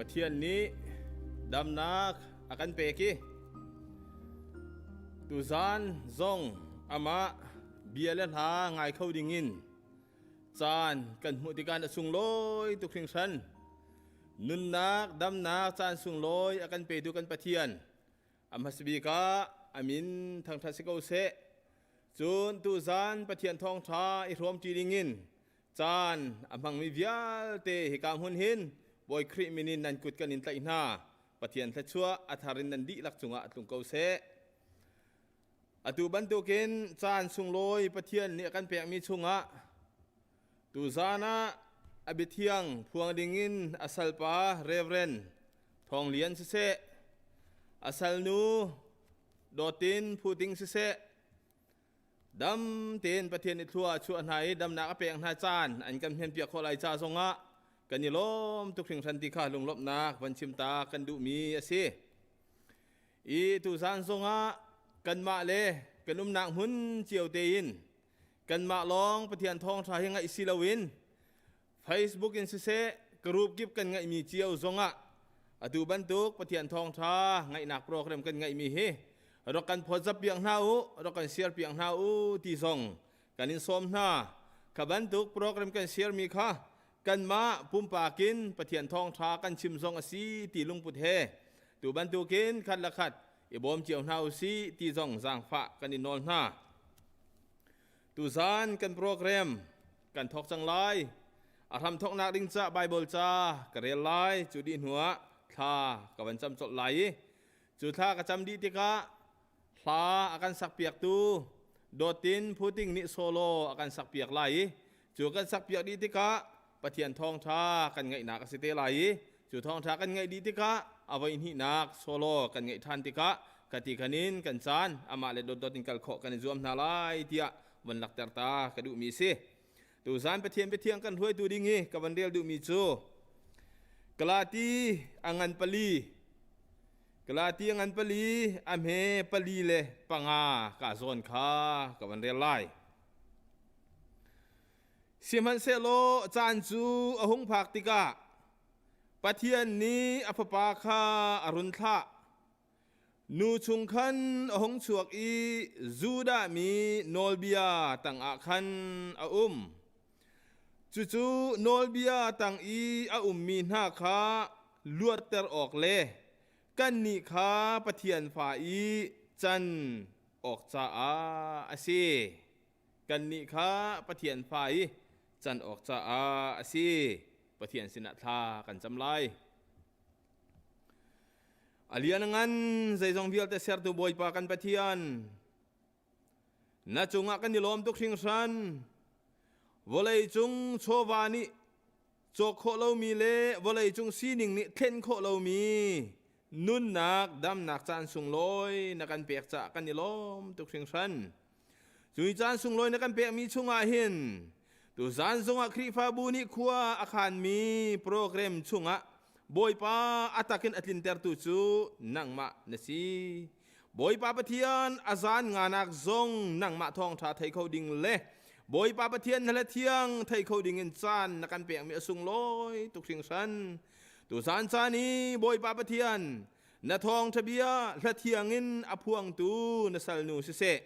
Pathian nih damnak a kan pek i tuzan zong amah bia le hla ngai kho dingin caan kan hmuh tikah a sunglawi tuk hringhran. Nunnak damnak caan sunglawi a kan petu kan Pathian a hmasabik ah a min thangṭhat si ko seh. Cun tuzan Pathian thawngṭha i hrawmṭi dingin caan a hmangmi vialte hika hmun hin Bawi Khrih min in nan kut kan in tlaih hna. Pathian thluachuah a thar in nan dihlak cungah tlung ko seh. Atu bantukin caan sunglawi Pathian nih a kan pekmi chungah tuzan ah a biathiang phuang dingin a salpa Reverend Thawng Lian siseh, a salnu Dawtin Phuting siseh, dam tein Pathian nih thlua a chuah hna i damnak a pek hna caan an kan hmenpiak khawh lai ca zongah kan i lawm tuk hringhran ti kha lunglawmhnak van chim ta kan duhmi a si. I tuzan zongah kanmah le kan umnak hmun cio tein kanmah lawng Pathian thawngṭha hi ngaih si loin Facebook in siseh group kip kan ngeihmi cio zongah atu bantuk Pathian thawngṭha ngaihnak program kan ngeihmi hi rak kan phawtzap piak hna u, rak kan share piak hna u ti zong kan in sawm hna. Kha bantuk program kan share mi kha kanmah pumpak in Pathian thawngṭha kan chim zong a si ti lungput he tu bantukin khat le khat i bawm cio hna u sih ti zong zaangfah kan in nawl hna. Tuzan kan program kan thawk cang lai. A hram thawknak ding ca Bible ca ka rel lai. Cu dih hnuah thla ka van cam colh lai i cu thla ka cam dih tikah hla a kan sakpiaktu Dawtin Phuting nih solo a kan sakpiak lai i cu kan sakpiak dih tikah Pathian thawngṭha kan ngaihnak a si te lai i cu thawngṭha kan ngaih dih tikah a voi hnihnak solo kan ngaih ṭhan tikah kati khanin kan caan amah le dawtdawt in kal khawh kan i zuam hna lai tiah van lakter ta ka duhmi a si. Tuzan Pathian biathiang kan hruaitu ding i ka van rel duhmi cu Galati a ngan pali Galati a ngan pali a hme pali le panga ka zawn kha ka van rel lai. Sihmanhsehlaw caan cu a hung phak tikah Pathian nih a fapa kha a run thlah. Nu chung khan a hung chuak i Judah mi nawlbia tangah khan a um. Cucu nawlbia tang i a ummi hna kha luatter awk le kannih kha Pathian fa i can awk caah a si. Kannih kha Pathian fa i can awk caah a si. Pathian sinah thla kan cam lai. A lian ngan zeizong vialte sertu Bawipa kan Pathian, na cungah kan i lawm tuk hringhran. Vawlei cung chawva nih cawk khawh lomi le vawlei cung sining nih thlen khawh lomi nunnak damnak caan sunglawi na kan pek caah kan i lawm tuk hringhran. Cui caan sunglawi na kan pekmi chungah hin tuzan zongah Khrihfabu nih khua a khanmi program chungah Bawipa a takin a tlintertu cu nangmah na si. Bawipa Pathian a zan nganak zong nangmah thawngṭha thei kho ding le Bawipa Pathian na le thiang thei kho ding in caan na kan pekmi a sunglawi tuk hringhran. Tuzan caan i Bawipa Pathian Na thawngṭha bia hla thiang in a phuangtu na salnu siseh,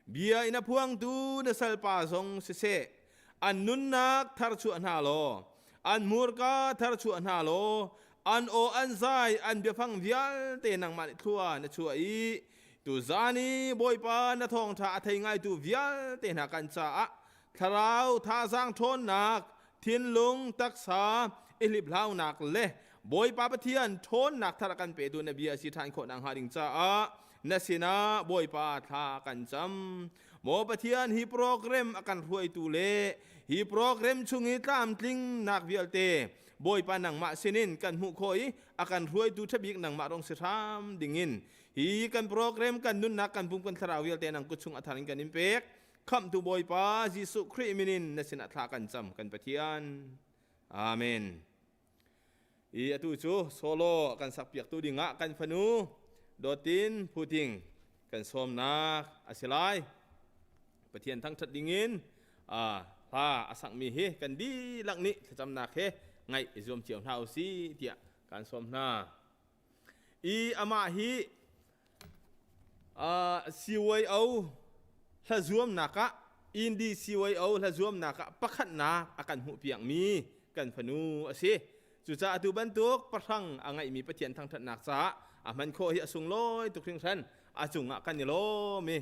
bia in a phuangtu na salpa zong siseh, an nunnak tharchuah hna law, an hmurka tharchuah hna law, an aw an zai an biafang vialte nangmah nih thlua na chuah i tuzan i Bawipa na thawngṭha a thei ngaitu vialte hna kan caah thlarau thazaang ṭhawnnak thinlung taksa i hliphlaunak le Bawipa Pathian ṭhawnnak thar a kan petu na bia a si ṭhan khawh nakhnga ding caah na sinah Bawipa thla kan cam. Maw Pathian, hi program a kan hruaitu le hi program chung i tlamtling nak vialte Bawipa nangmah sinin kan hmuh khawh i a kan hruaitu ṭhabik nangmah rong si hram dingin hi kan program kan nunnak kan pum kan thlarau vialte nang kut chung a thar in kan in pek. Khamhtu Bawipa Jesuh Khrih min in na sinah thla kan cam kan Pathian. Amen. I atu cu solo kan sakpiaktu dingah kan fanu Dawtin Phuting kan sawmnak a si lai. Pathian thangṭhat dingin hla a sakmi hi kan dihlak nih thlacamnak he ngaih i zuam cio hna u si tiah kan sawm hna. I amah hi CYO hlazuamnak ah Indi CYO hlazuamnak ah pakhatnak a kan hmuhpiakmi kan fanu a si. Cucaah atu bantuk pahrang a ngeihmi Pathian thangṭhatnak caah a hman khawh hi a sunglawi tuk hringhran. A cungah kan i lawm i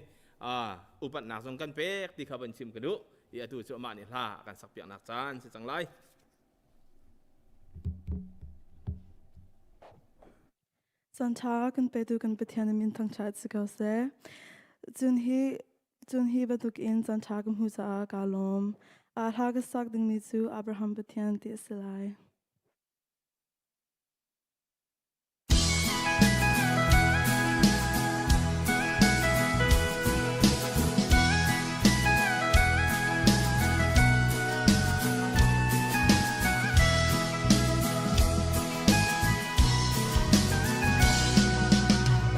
upatnak zong kan pek ti kha van chim ka duh. I atu cu amah nih hla a kan sakpiaknak caan si cang lai. Caanṭha kan petu kan Pathian min thangṭhat si ko seh. Cun hi bantukin caanṭha ka hmuh caah kaa lawm. Hla ka sak dingmi cu Abraham Pathian ti a si lai.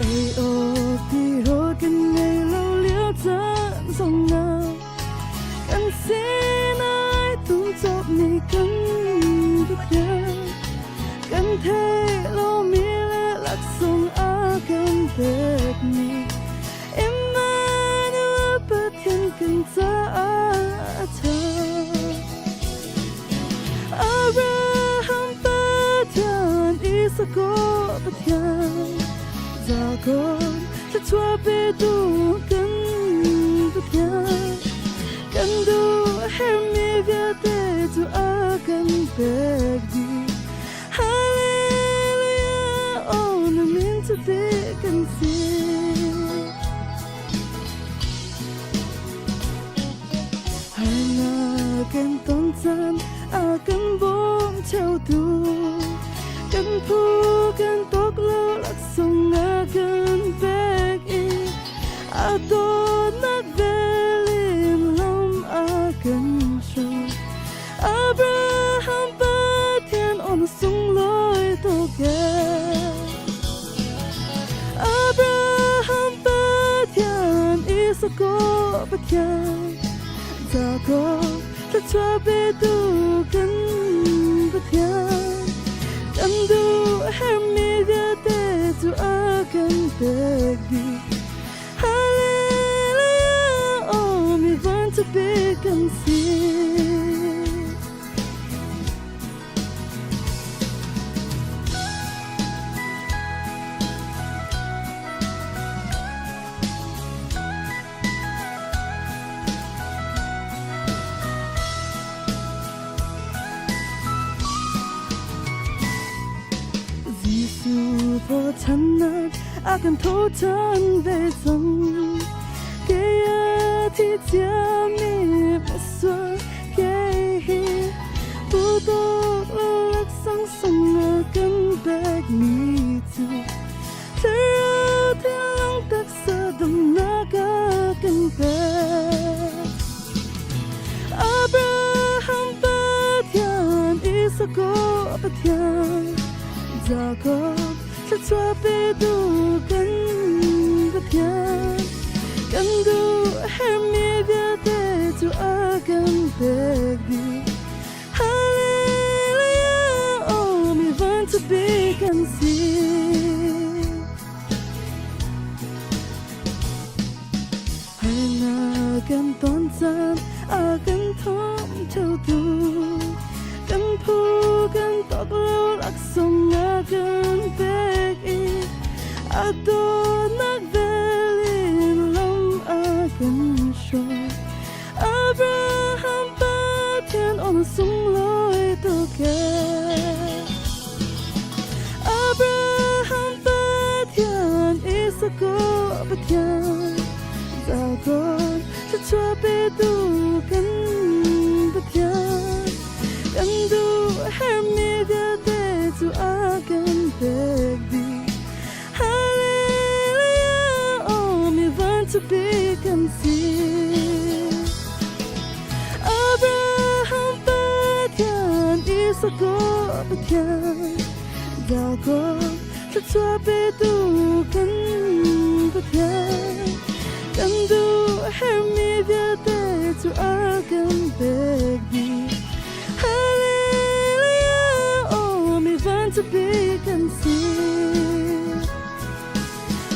Ei awk ti rawl kan ngei lo lio caan zongah kan sinai tum cawp ni kan Pathian kan theih lomi le laksawng a kan pekmi Emmanuel Pathian kan caah a ṭha. Abraham Pathian, Isak Pathian, Jacob thluachuah petu kan Pathian, kan duh herhmi vialte cu a kan pek dih. Hallelujah, oh na min cu ti kan si. Harnak kan ton caan a kan bawm cheutu kan phu kan tok lo laksawng a kan pek i a dawtnak vel in lam a kan hruai. Abraham Pathian on sunglawi tuk e. Abraham Pathian, Isak Pathian, Jacob thluachuah petu kan Pathian, kan duh herhmi vialte cu a kan pek dih. Hallelujah, oh mi van cu bik kan si. Jesuh thawthannak a kan thawthan ve cang. Kei a thi ciami misual kei hi Putok laksang sung a kan pekmi cu Thlarau thiang taksa damnak a kan pek. Abraham Pathian, Isak Pathian, Jacob thluachuah petu kan Pathian, kan duh herhmi vialte cu a kan pek dih. Hallelujah, oh mi van cu bik kan si. Harnak kan ton caan a kan thawm ṭheutu kan phu kan tok lo laksawng a kan pek i a dawtnak vel in lam a kan hruai. Abraham Pathian on sunglawi tuk e. Abraham Pathian, Isak Pathian, Jacob. sako Pathian Dako thluachuah petu kan Pathian Kan duh hermi vialte cu a kan pek dih Hallelujah oh mi van bik kan si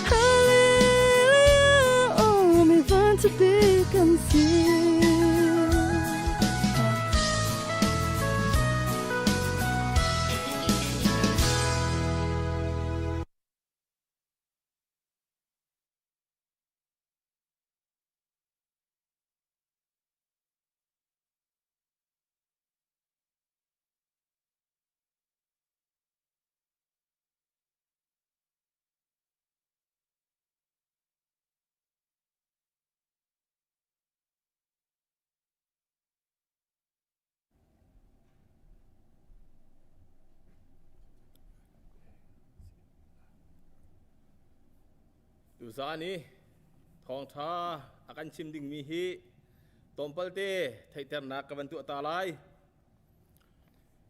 Hallelujah oh mi van bik kan si. Tuzaan i thawngṭha a kan chim dingmi hi tlawmpalte theihternak ka van tuah ta lai.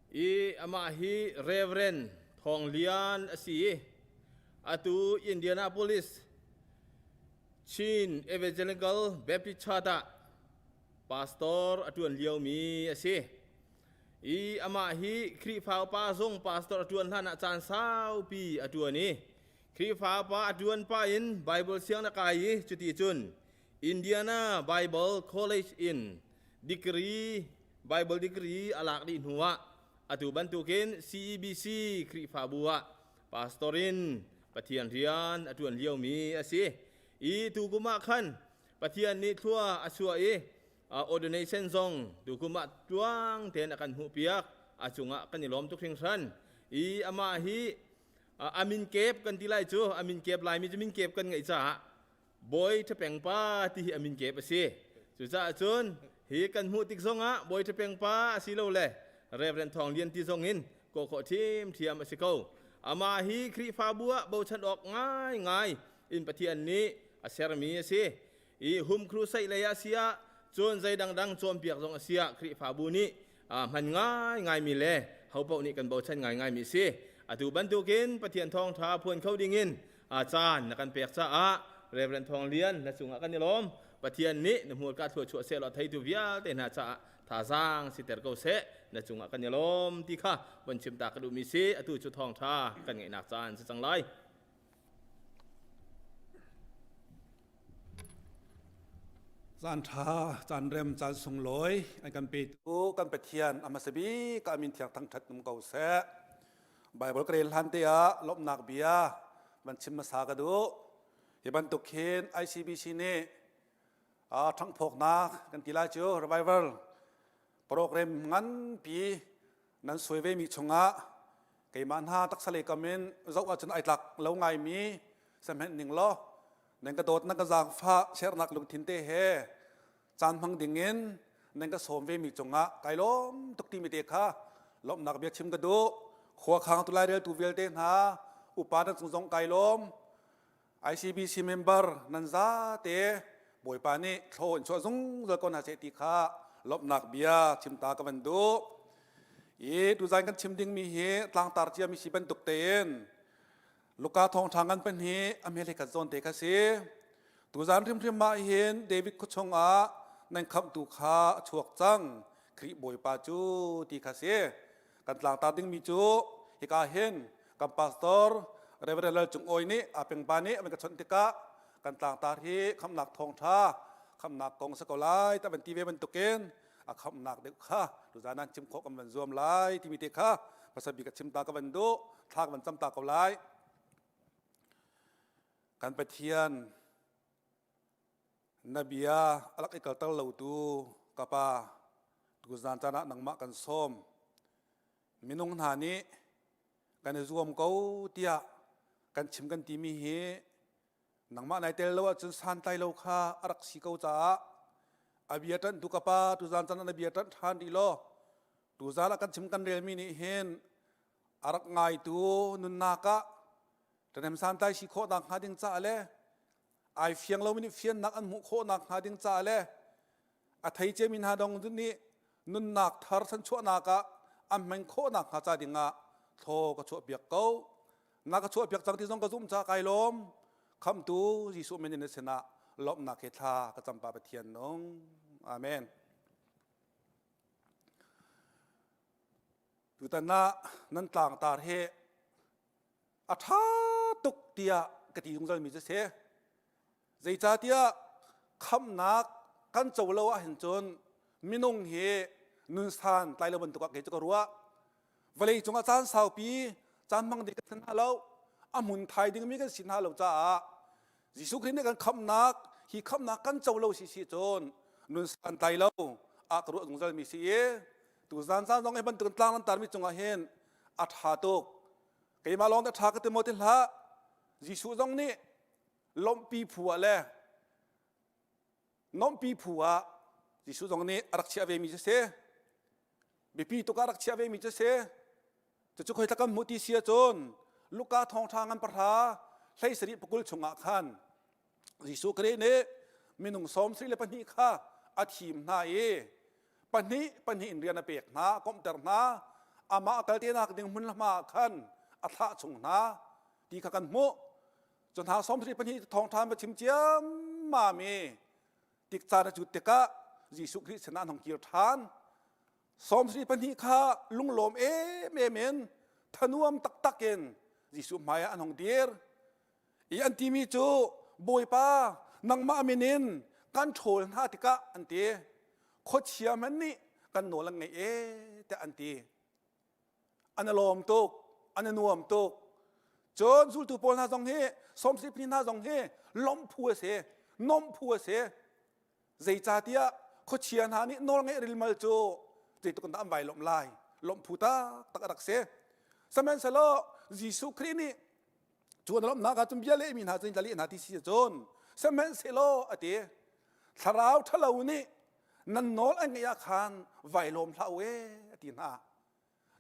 I amah hi Reverend Thawng Lian a si i atu Indianapolis Chin Evangelical Baptist Church ah pastor a ṭuan liomi a si. I amah hi Khrihfa upa zung pastor a ṭuan hlan ah caan saupi a ṭuan i Khrihfa upa a ṭuan pah in Bible sianginn a kai i cuti cun Indiana Bible College in degree Bible degree a lak dih hnuah atu bantukin CEBC Khrihfabu ah pastor in Pathian rian a ṭuan liomi a si. I tukum ah khan Pathian nih thlua a chuah i ordination zong tukum ah tluang tein a kan hmuhpiak. A cungah kan i lawm tuk hringhran. I amah hi amin kep kan ti lai cu amin kep Laimi cu min kep kan ngeih caah Bawi Ṭhapeng pa ti hi amin kep a si. Cucaah cun hi kan hmuh tik zongah Bawi Ṭhapeng pa asilole Reverend Thawng Lian ti zong in kawh khawh ṭhiamṭhiam a si ko. Amah hi Khrihfabu ah bochan awk ngaingai in Pathian nih a sermi a si. I hum crusade lei ah siah cun zei dangdang cawnpiak zong a siah Khrihfabu nih hman ngaingaimi le hopaoh nih kan bochan ngaingaimi a si. Atu bantukin Pathian thawngṭha phuan kho dingin caan na kan pek caah Reverend Thawng Lian na cungah kan i lawm. Pathian nih na hmurka thluachuah seh law theitu vialte hna caah thazaang siter ko seh na cungah kan i lawm ti kha von chim ta ka duhmi si atu cu thawngṭha kan ngeihnak caan si cang lai. Caan ṭha, caan rem, caan sunglawi an kan petu kan Pathian a hmasa bik ah min thiang thangṭhat um ko seh. Bible ka rel hlan te ah lawmhnak bia van chim hmasa ka duh. Hi bantuk hin ICBC nih ṭhanghphawknak kan ti lai cu revival program nganpi nan suai ve mi chungah keimah hna taksa lei kam in zoh ahcun ai tlak lo ngaimi sahmenh ning law nan ka dawt nan ka zaangfah sernak lungthin te he caan hmang ding in nan ka sawm ve mi cungah kai lawm tuk timi te kha lawmhnak bia chim ka duh khua khang tu laireltu vialte hna upa nan cung zong kai lawm ICBC member nan zate Bawipa nih thlaw in chuah zungzal ko hna seh ti kha lawmhnak bia chimta ka van duh. I tuzan kan chim dingmi hi tlangtar ciami si bantuk tein Luka thawngṭha ngan pan hi a hmel he khat zawn te kha si. Tuzan hrimhrim ah hin David khuachung ah nan khamhtu kha a chuak cang Khrih Bawipa cu ti kha si. Kan tlangtar dingmi cu hika hin kan pastor Reverend Lal Cung Awi nih a pengpa nih an ka chawnh tikah kan tlangtar hi khamnak thawngṭha khamnak kong sa ko lai ta van ti ve bantukin a khamnak deuh kha tuzan an chim khawh kan van zuam lai timi te kha hmasa bik a chim ta ka van duh thla ka van cam ta ko lai kan Pathian na bia a lak i kalter lotu ka pa tuzan caan ah nangmah kan sawm minung hna nih kan i zuam ko tiah kan chim kan timi hi nangmah nai tel lo ahcun santlai lo kha a rak si ko caah a bia ṭanh tu ka pa tuzan caan na bia ṭanh ṭhan rih law tuzan ah kan chim kan relmi nih hin a rak ngaitu nunnak ah ṭahnem santlai si khawh nak hnga ding caah le ai fiang lomi nih fiannak an hmuh khawh nak hnga ding caah le a thei ciami hna dong nih nunnak thar chanchuahnak ah An hman khawhnak hnga ca dingah thlaw ka chuah piak ko. Na ka chuah piak cang ti zong ka zumh caah kai lawm. Khamtu Jesuh min in na sinah lawmhnak he thla ka cam Pa Pathian nung. Amen. Tutan ah nan tlangtar hi a ṭha tuk tiah ka ti zungzal mi cu si. Zeicahtiah khamhnak kan co lo ahhin cun minung hi nunsan tlai lo bantuk ah kei cu ka ruah. Vawlei cungah caan saupi caan hmang ding kan si hna lo, a hmun thai dingmi kan si hna lo caah Jesuh Khrih nih kan khamhnak hi khamhnak kan co lo si si cun nunsan tlai lo ah ka ruah zungzal mi si i tuzan caan zong hi bantuk tlang nan tarmi cungah hin a ṭha tuk. Keimah lawng dah ṭha ka ti maw ti hlah. Jesuh zong nih lawmhpi phu ah le nomhpi phu ah Jesuh zong nih a rak chiah ve mi cu si. Biapi tuk ah rak chiah ve mi cu si. Cucu khoi kan hmuh ti si ahcun Luka thawngṭha ngan pahra hlei sarih pakul chungah khan Jesuh Khrih nih minung 72 kha a thim hna i pahnih pahnih in rian a pek hna, a komhter hna. Amah a kal tenak ding hmun hma ah khan a thlah chung hna ti kha kan hmuh. Cu hna 72 thawngṭha va chim ciammam i tik caan a cut tikah Jesuh Khrih sinah an hung kir ṭhan. 72 kha lunglawm emem in thanuam taktak in Jesuh hmaiah an hung dir. I an timi cu Bawipa nangmah min in kan ṭhawl hna tikah an ti. Khuachia hmanh nih kan nawl an ngaih ee tiah an ti. An i lawm tuk, an i nuam tuk. Cun zultu pawl hna zong hi 72 hna zong hi lawmh phu a si, nuamh phu a si. Zeicahtiah khuachia hna nih nawlngeih rilmal cu zeitluk in dah an vai lawmh lai lawmh phu taktak a rak si. Sihmanhsehlaw Jesuh Khrih nih cu an lawmhnak ah cun bia lehmi hna cu leh hna ti si cun sihmanhsehlaw a ti thlarau ṭhalo nih nan nawl an ngeih ah khan vai lawm hlah u ee a ti hna.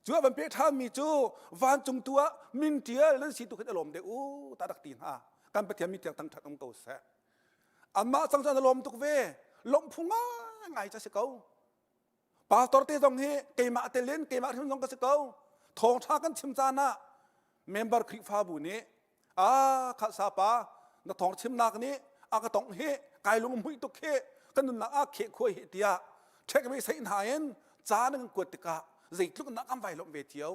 Cu a van peh ṭhanmi cu vancung tu ah min ṭial nan si tu khin a lawm deuh u ta rak ti hna. Kan Pathian mi tiang thangṭhat um ko seh. Anmah cang cu an lawm tuk ve. Lawmh phu ngaingai ca si ko. Pastor te zong hi keimah telin keimah hrim zong ka si ko. Thawngṭha kan chim caan ah member Khrihfabu nih a kha sapa na thawng chimnak nih a ka tongh hi kai lung hmuih tuk hi ka nunnak a kheh khuai hi tiah ṭhek ve sei hna in ca na kan kuat tikah zeitluk nak kan vai lawmh ve cio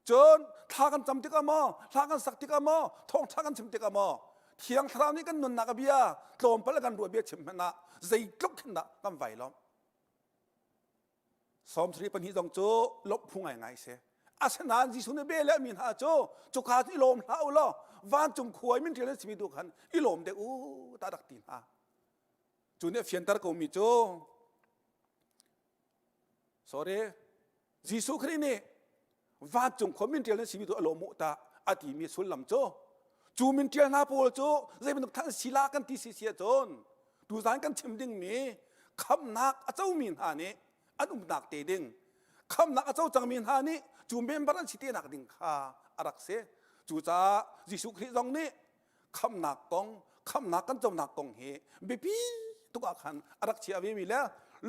cun thla kan cam tikah maw thla kan sak tikah maw thawngṭha kan chim tikah maw thiang thlarau nih kan nunnak a bia tlawmpal kan ruah bia chim hmanh ah zeitluk khin dah kan vai lawmh 72 zong cu lawmh phu ngaingai si. Asinain Jesuh nih bia lehmi hna cu cuka cu i lawm hlah u law vancung khua i min ṭial an simi tu khan i lawm deuh u ta rak ti hna. Cu nih a fianter komi cu sorry Jesuh Khrih nih vancung khua min ṭial an simi tu a lawm u ta a timi sullam cu cu min ṭial hna pawl cu zei bantuk than si la kan ti si si ahcun tuzan kan chim dingmi khamnak a comi hna nih an umnak te ding khamnak a co cangmi hna nih cu member an si te nak ding kha a rak si cucaah Jesuh Khrih zong nih khamnak kong khamnak kan conak kong hi biapi tuk ah khan a rak chia ve mi le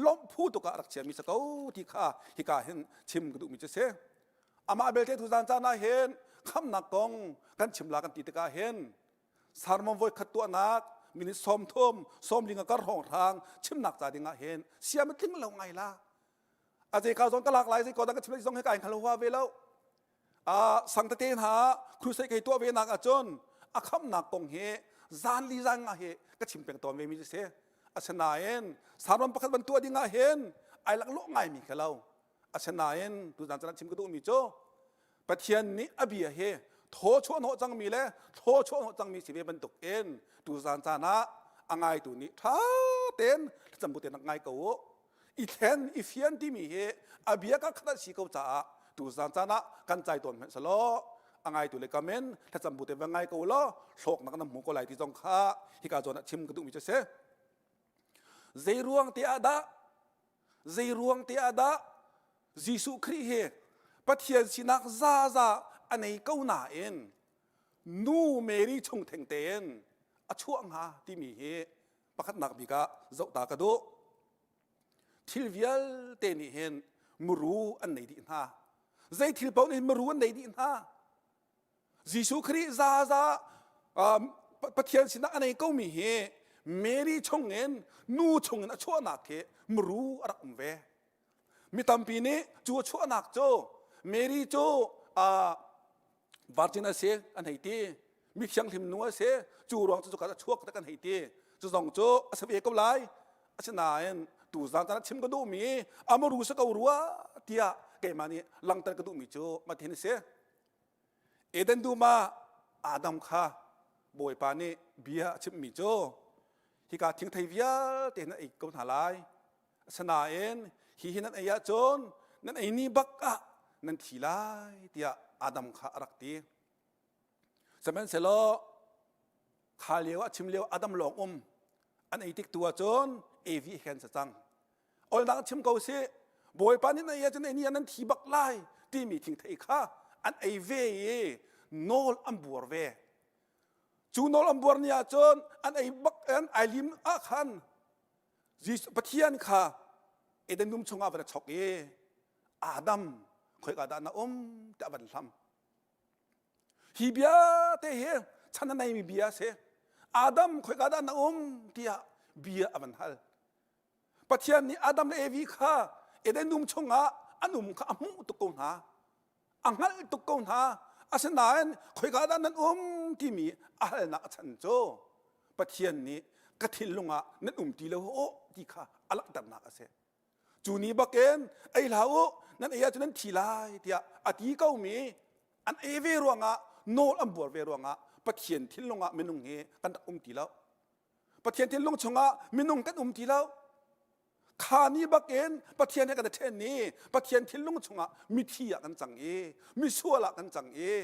lawmh phu tuk ah a rak chia mi si ko ti kha hika hin chim ka duhmi cu si amah belte tuzan caan ah hin khamnak kong kan chim la kan ti tikah hin sermon voi khat tuahnak minute 30 sawmling a kar hrawng hrang chimnak ca ding ah hin siam a tling lo ngai la a zei ka zong ka lak lai zei ko dang ka chim zong he kai hngal hua ve lo a sang tete hna crusade kai tuah ve nak ahcun a khamnak kong hi zan li zan nga hi ka chim peng tawn ve mi si asinain sermon pakhat ban tuah ding ah hin ai lak lawh ngai mi kha lo asinain tuzan chan chim ka duh mi cu Pathian nih a bia hi thaw chuah hnawh cangmi le thaw chuah hnawh cangmi si ve bantuk in tuzan caan ah a ngaitu nih ṭha tein thlacam bu tein rak ngai ko u. I thlen i fian timi hi a bia ka khat si ko caah tuzan caan ah kan cai tawn hmanh selaw a ngaitu le kam in thlacam bu te va ngai ko law hlawknak na hmu ko lai ti zong kha hika zawn ah chim ka duhmi cu si. Zei ruang te ah dah Zei ruang te ah dah Jesuh Khrih hi Pathian sinak zaza a nei ko nain nu Mary chung theng tein a chuah hnga timi hi pakhatnak bik ah zoh ta ka duh. Thil vialte nih hin muru an nei dih hna. Zei thil paoh nih maru an nei dih hna. Jesuh Khrih zaza Pathian sinah a nei komi hi Mary chungin nu chungin a chuahnak hi maru a rak um ve. Mi tampi nih cu a chuahnak cu Mary cu virgin a si an hei ti. Mi thianghlim nu a si. Cu ruang cu cuka a chuak tak an hei ti. Cu zong cu a si ve ko lai. Asinain tu zan caan chim ka duhmi amaru si ko rua tiah keimah nih langter ka duhmi cu mathin a si. Eden dum ah Adam kha Bawipa nih bia a chimhmi cu hika thingthei vialte nan ei ko hna lai. Asinain hihi nan ei ahcun nan ei ni bak ah nan thi lai tiah Adam kha a rak ti. Sihmanhsehlaw kha lio a chim lio Adam lawng um an ei tik tu ahcun Evi he an si cang. Olnak chim ko sih Bawipa nih na ei ahcun ei ni ah nan thi bak lai timi thingthei kha an ei ve i nawl an buar ve. Cu nawl an buar ni ahcun an ei bak an ai lim ah khan Pathian kha Eden dum chungah van a chok i Adam khoika dah na um tiah van hlam. Hi bia te hi chan a neimi bia a si. Adam khoika dah na um tiah bia a van hal. Pathian nih Adam le Evi kha Eden dum chungah an um kha a hmuh tuk ko hna. A hngalh tuk ko hna. Asinain khoika dah nan um timi a halnak a chan cu Pathian nih ka thinlung ah nan um ti lo awh ti kha a langhternak a si. Cu ni bakin ei hlah u, nan ei ahcun nan thi lai tiah a ti komi an ei ve ruangah nawl an buar ve ruangah Pathian thinlung ah minung hi kan rak um ti lo. Pathian thinlung chungah minung kan um ti lo. Kha ni bakin Pathian he kan i ṭhen i Pathian thinlung chungah mithi ah kan cang i misual ah kan cang i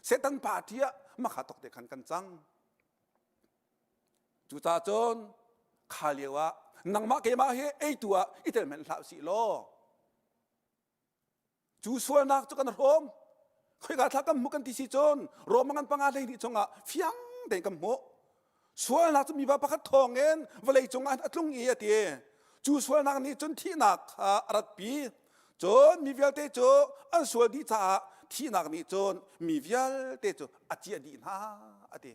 Satan party ah makha tok te khan kan cang. Cucaah cun kha lio ah nangmah keimah hi eitu ah i tel hmanh hlah usih law cu sualnak cu kan hrawm khoika thla kan hmuh kan ti si cun Roma ngan panga 12 chungah fiang tein kan hmuh sualnak cu mipa pakhat thawngin vawlei cungah a tlung i a ti cu sualnak nih cun thihnak kha a ratpi cun mi vialte cu an sual dih caah thihnak nih cun mi vialte cu a ciah dih hna a ti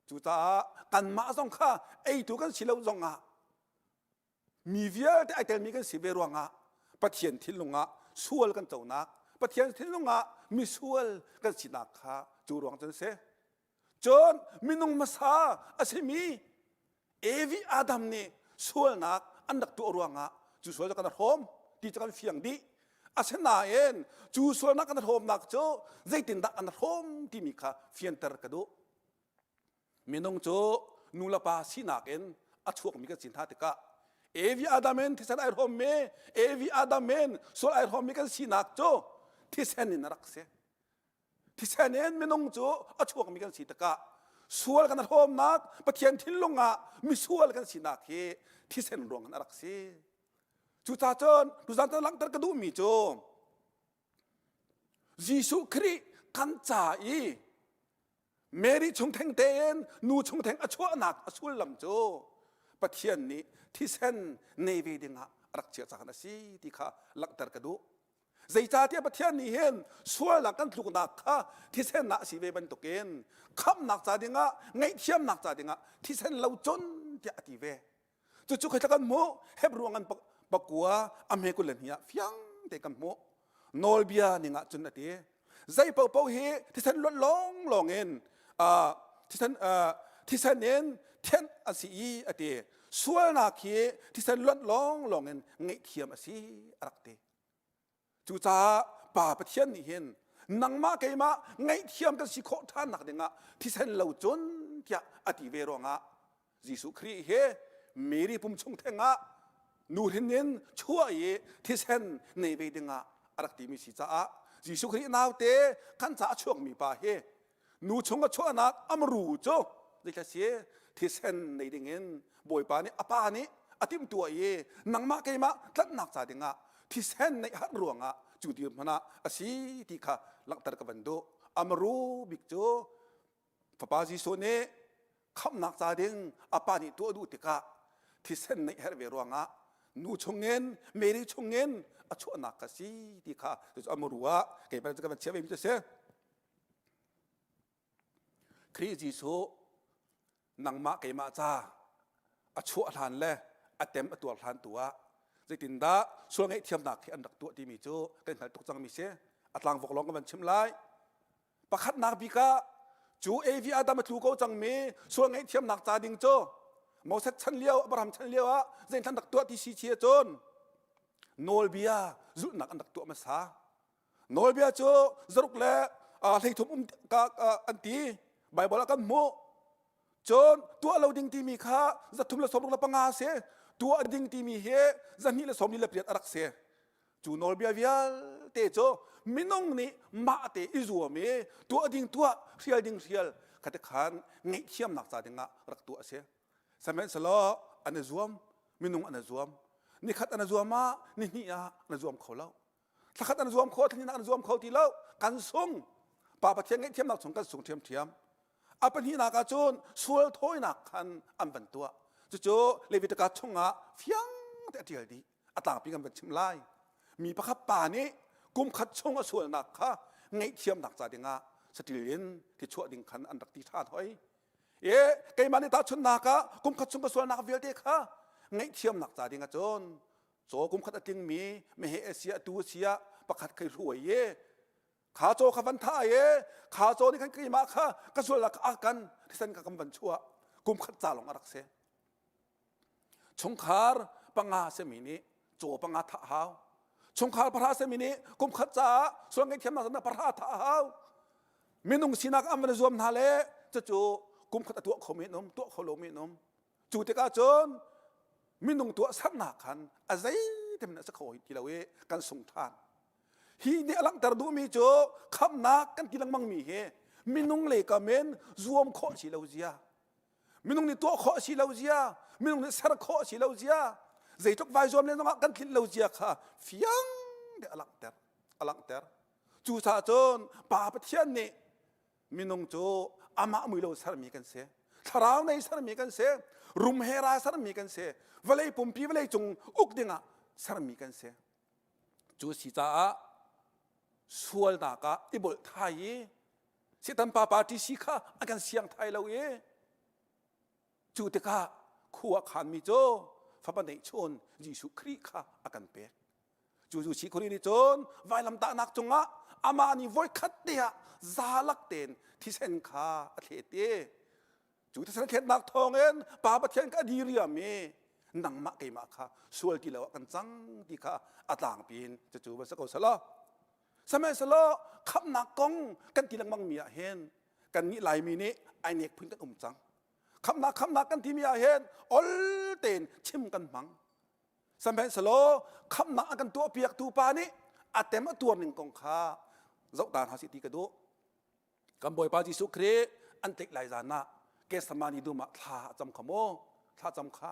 Cucaah kanmah zong kha eitu kan si lo zongah mi vialte ai telmi kan si ve ruangah Pathian thinlung ah sual kan conak Pathian thinlung ah misual kan sinak kha cu ruang cun si. Cun minung hmasa a simi Evi Adam nih sualnak an rak tuah ruangah cu sual cu kan hrawm ti cu kan fiang dih. Asinain cu sualnak kan hrawmnak cu zeitindah an hrawm timi kha fianter ka duh. Minung cu nu le pa sinak in a chuakmi kan si hna tikah Evi Adam in thisen ai hrawmmi Evi Adam in sual ai hrawmmi kan sinak cu thisen in a rak si. Thisen in minung cu a chuakmi kan si tikah sual kan hrawmnak Pathian thinlung ah misual kan sinak hi thisen ruang in a rak si. Cucaah cun tuzan tan langhter ka duhmi cu Jesuh Khrih kan ca i Mary chung theng tein nu chung theng a chuahnak a sullam cu Pathian nih thisen nei ve dingah a rak chiah cang a si ti kha langhter ka duh. Zeicahtiah Pathian nih hin sualnak kan tluknak kha thisen ah a si ve bantukin khamhnak ca dingah ngaihthiamnak ca dingah thisen lo cun tiah a ti ve. Cucu khi kan hmuh Hebru ngan pakua a hme 22 ah fiang te kan hmuh. Nawlbia ning ah cun a ti. Zei paohpaoh hi thisen luat lawnglawng in thisen thisen in thianh a si i a ti. Sualnak hi thisen luat lawnglawng in ngaihthiam a si a rak ti. Cucaah Pa Pathian nih hin nangmah keimah ngaihthiam kan si khawh ṭhan nak dingah thisen lo cun tiah a ti ve ruangah Jesuh Khrih hi Mary pum chung theng ah nuhrin in chuah i thisen nei ve dingah a rak timi si caah Jesuh Khrih naute kan caah a chuakmi pa hi nu chung a chuahnak amru cu zeithla si thisen nei dingin bawipa nih a pa nih a timhtuah i nangmah keimah tlanhnak ca dingah thisen neih har ruangah cu dir hmanh ah a si ti kha langhter ka van duh amru bik cu fapa Jesuh nih khamhnak ca ding a pa nih tuah duh tikah thisen neih herh ve ruangah. Nu chungin Mary chungin a chuahnak ka si ti kha cu amuru ah keimah cu ka van chiah ve mi cu si. Khrih Jesuh nangmah keimah ca a chuah hlan le a tem a tuar hlan tu ah zeitindah sual ngaihthiamnak hi an rak tuah timi cu kan hngalh tuk cangmi si. A tlangvok lawng ka van chim lai. Pakhatnak bik ah cu Evi Adam a tlu ko cangmi sual ngaihthiamnak ca ding cu Moses chan lio Abraham chan lio ah zeithlan rak tuah ti si chi ahcun nawlbia zulhnak an rak tuah hmasa. Nawlbia cu zaruk le 13 um an ti. Bible ah kan hmuh. Cun tuah lo ding timi kha 365 a si. Tuah ding timi hi 248 a rak si. Cu nawlbia vialte cu minung nih mah te i zuam i tuah ding tuah, hrial ding hrial kha khan ngaihthiamnak ca dingah rak tuah a si. Sihmanhsehlaw an i zuam, minung an i zuam. Nikhat an i zuam ah nihnih ah an i zuam kho lo. Thlakhat an zuam kho, thlahnih an zuam kho ti lo. Kan sung. Pa Pathian ngaihthiamnak chung kan sung ṭhiamṭhiam. A pahnihnak ah cun sual thawinak khan an van tuah. Cucu Leviticus chungah fiang te a ṭial dih. A tlangpi kan van chim lai. Mi pakhat pa nih kum khat chung a sualnak kha ngaihthiamnak ca dingah saṭil in thi chuah ding khan an rak ti ṭhan hoi. E keimah nih tahchunhnak ah kum khat chung ka sualnak vialte kha ngaihthiamnak ca dingah cun caw kum khat a tlingmi meheh a si ah tuu a si ah pakhat khai hruai i kha caw kha van thah i kha caw nih khan keimah kha ka sualnak a kan thisen kha kan van chuah kum khat ca lawng a rak si chungkhar panga semi nih caw panga thah hau chungkhar pahra semi nih kum khat caah sual ngaihthiamnak zan pahra thah hau minung sinak an van zuam hna le cucu kum khat a tuah kho men um tuah kho lo men um Cu tikah cun minung tuahsernak khan a zeitin a si kho ti lo i kan sung ṭhan. Hi nih a langhter duhmi cu khamhnak kan ti lengmangmi hi minung lei kam in zuam khawh si lo zia, minung nih tuah khawh si lo zia, minung nih ser khawh si lo zia, zeitluk vai zuam len zongah kan tlinh lo zia kha fiang te a langhter, a langhter. Cucaah cun Pa Pathian nih Minung cu amah mui lo sermi kan si. Thlarau nei sermi kan si. Rum he ra sermi kan si. Vawlei pumpi vawlei cung uk dingah sermi kan si. Cu si caah sualnak ah i bolh thai i Satan pa party si kha a kan siang thai lo i cu tikah khua khanmi cu fapa neihchun Jesuh Khrih kha a kan pek. Cu Jesuh Khrih nih cun vailamtahnak cungah amah nih voikhat te ah zalak tein thisen kha a thlet i cu thisen thletnak thawngin Pa Pathian kha a diriam i nangmah keimah kha sual ti lo ah kan cang ti kha a tlangpi in cucu va si ko selaw sihmanhsehlaw khamhnak kong kan ti lengmang mi ah hin kannih Laimi nih ai nek phun kan um cang khamhnak khamhnak kan timi ah hin ol tein chim kan hmang Sihmanhsehlaw khamhnak a kan tuahpiaktu pa nih a tem a tuar ning kong kha zoh ta hna sih ti ka duh. Kan Bawipa Jesuh Khrih an tlaih lai zan ah Gethsemane dum ah thla a cam kha maw? Thla cam kha.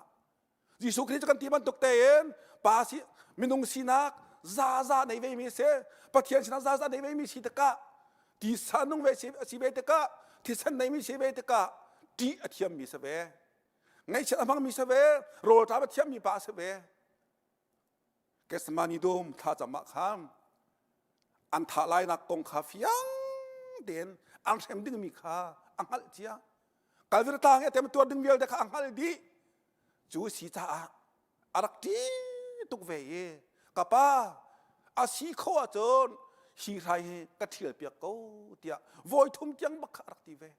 Jesuh Khrih cu kan ti bantuk tein pa si minung sinak zaza nei ve mi si Pathian sinak zaza nei ve mi si tikah tisa nung ve si ve tikah thisen nei mi si ve tikah ṭih a thiam mi si ve. Ngaihchiat a hmangmi si ve, rawlṭam a thiammi pa a si ve. Gethsemane dum thlacam ah khan an thah lainak kong kha fiang tein an hrem dingmi kha a hngalh cia. Kalvary tlang i a temtuar ding vialte kha a hngalh dih. Cu si caah a rak ṭih tuk ve i ka pa a si khawh ahcun hi hrai hi ka ṭhial piak ko tiah voi thum tiang bak kha a rak ti ve.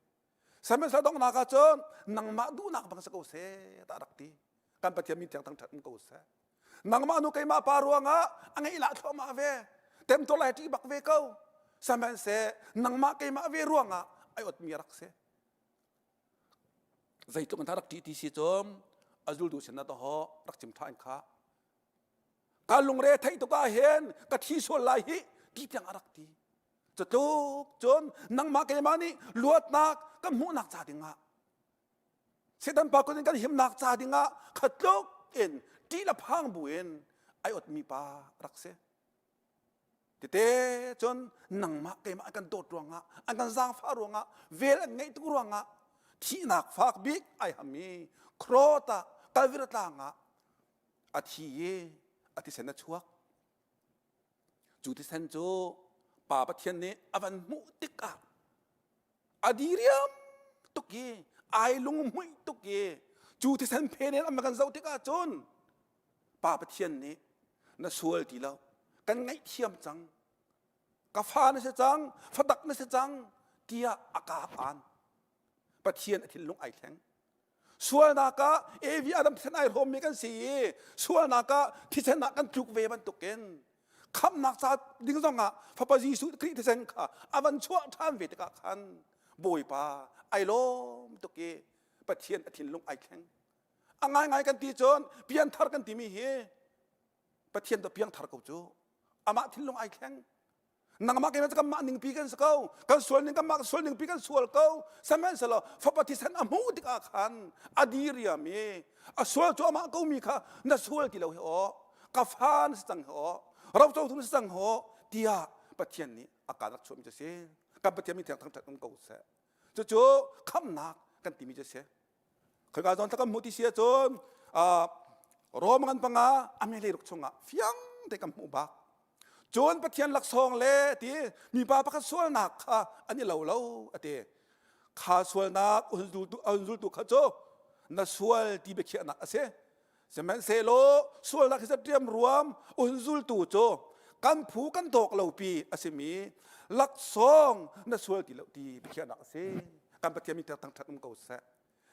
Sihmanhsehlaw donghnak ah cun nangmah duhnak bang si ko seh tiah a rak ti. Kan Pathian min thiang thangṭhat um ko seh. Nangmah nu keimah pa ruangah a ngeih lah thluahmah ve. Temtuar lai ṭih bak ve ko. Sihmanhseh nangmah keimah ve ruangah ai otmi a rak si. Zeitluk in rak ṭih ti si cum a zultu sin ah tahaw rak chim ṭha in kha. Ka lungre theih tuk ah hin ka thi sual lai hi ti tiang a rak ti. Cutluk cun nangmah keimah nih luatnak kan hmuhnak ca dingah Satan pa kut in kan himnak ca dingah khatluk in ṭih le phang bu in ai otmi pa rak si. Tete cun nangmah keimah an kan dawt ruangah an kan zaangfah ruangah vel an ngeih tuk ruangah thihnak fak bik ai ham i Krota Kalvira tlang ah. A thi i a thisen a chuak. Cu thisen cu Pa Pathian nih a van hmuh tikah a diriam tuk i ai lunghmuih tuk i cu thisen phen in an kan zoh tikah cun Pa Pathian nih na sual ti lo kan ngaihthiam cang ka fa na si cang fadak na si cang tiah a ka aan Pathian a thinlung ai thleng Sualnak ah Evi Adam thisen ai hrawmmi kan si i sualnak ah thisen ah kan tluk ve bantukin khamhnak ca ding zongah Fapa Jesuh Khrih thisen kha a van chuah ṭhan ve tikah khan Bawipa ai lawm tuk i Pathian a thinlung ai thleng. A ngaingai kan ti cun pianthar kan timi hi Pathian to piangthar ko cu amah thinlung ai thleng. Nangmah keimah cu kanmah ningpi kan si ko. Kan sual ning kanmah sual ningpi kan sual ko. Sihmanhsehlaw fapa thisen a hmuh tikah khan a diriam i a sual cu amah ko mi kha na sual ti lo hi aw ka fa na si cang hi aw rocotu na si cang hi aw tiah Pathian nih a ka rak chuahmi cu a si. Kan Pathian mi thiang thangṭhat um ko seh. Cucu khamhnak kan timi cu a si. Khoi zawn kan hmuh ti si ahcun Rom ngan panga a mele ruk chungah fiang te kan hmuh bak. Cun Pathian laksawng le ti mipa pakhat sualnak kha an i lo lo a ti. Kha sualnak zultu kha cu na sual ti biakhiahnak a si. Sihmanhsehlaw sualnak hi ṭiam ruam zultu cu kan phu kan dawk lo pi a simi laksawng na sual ti lo ti biakhiahnak a si. Kan Pathian min thangṭhat um ko seh.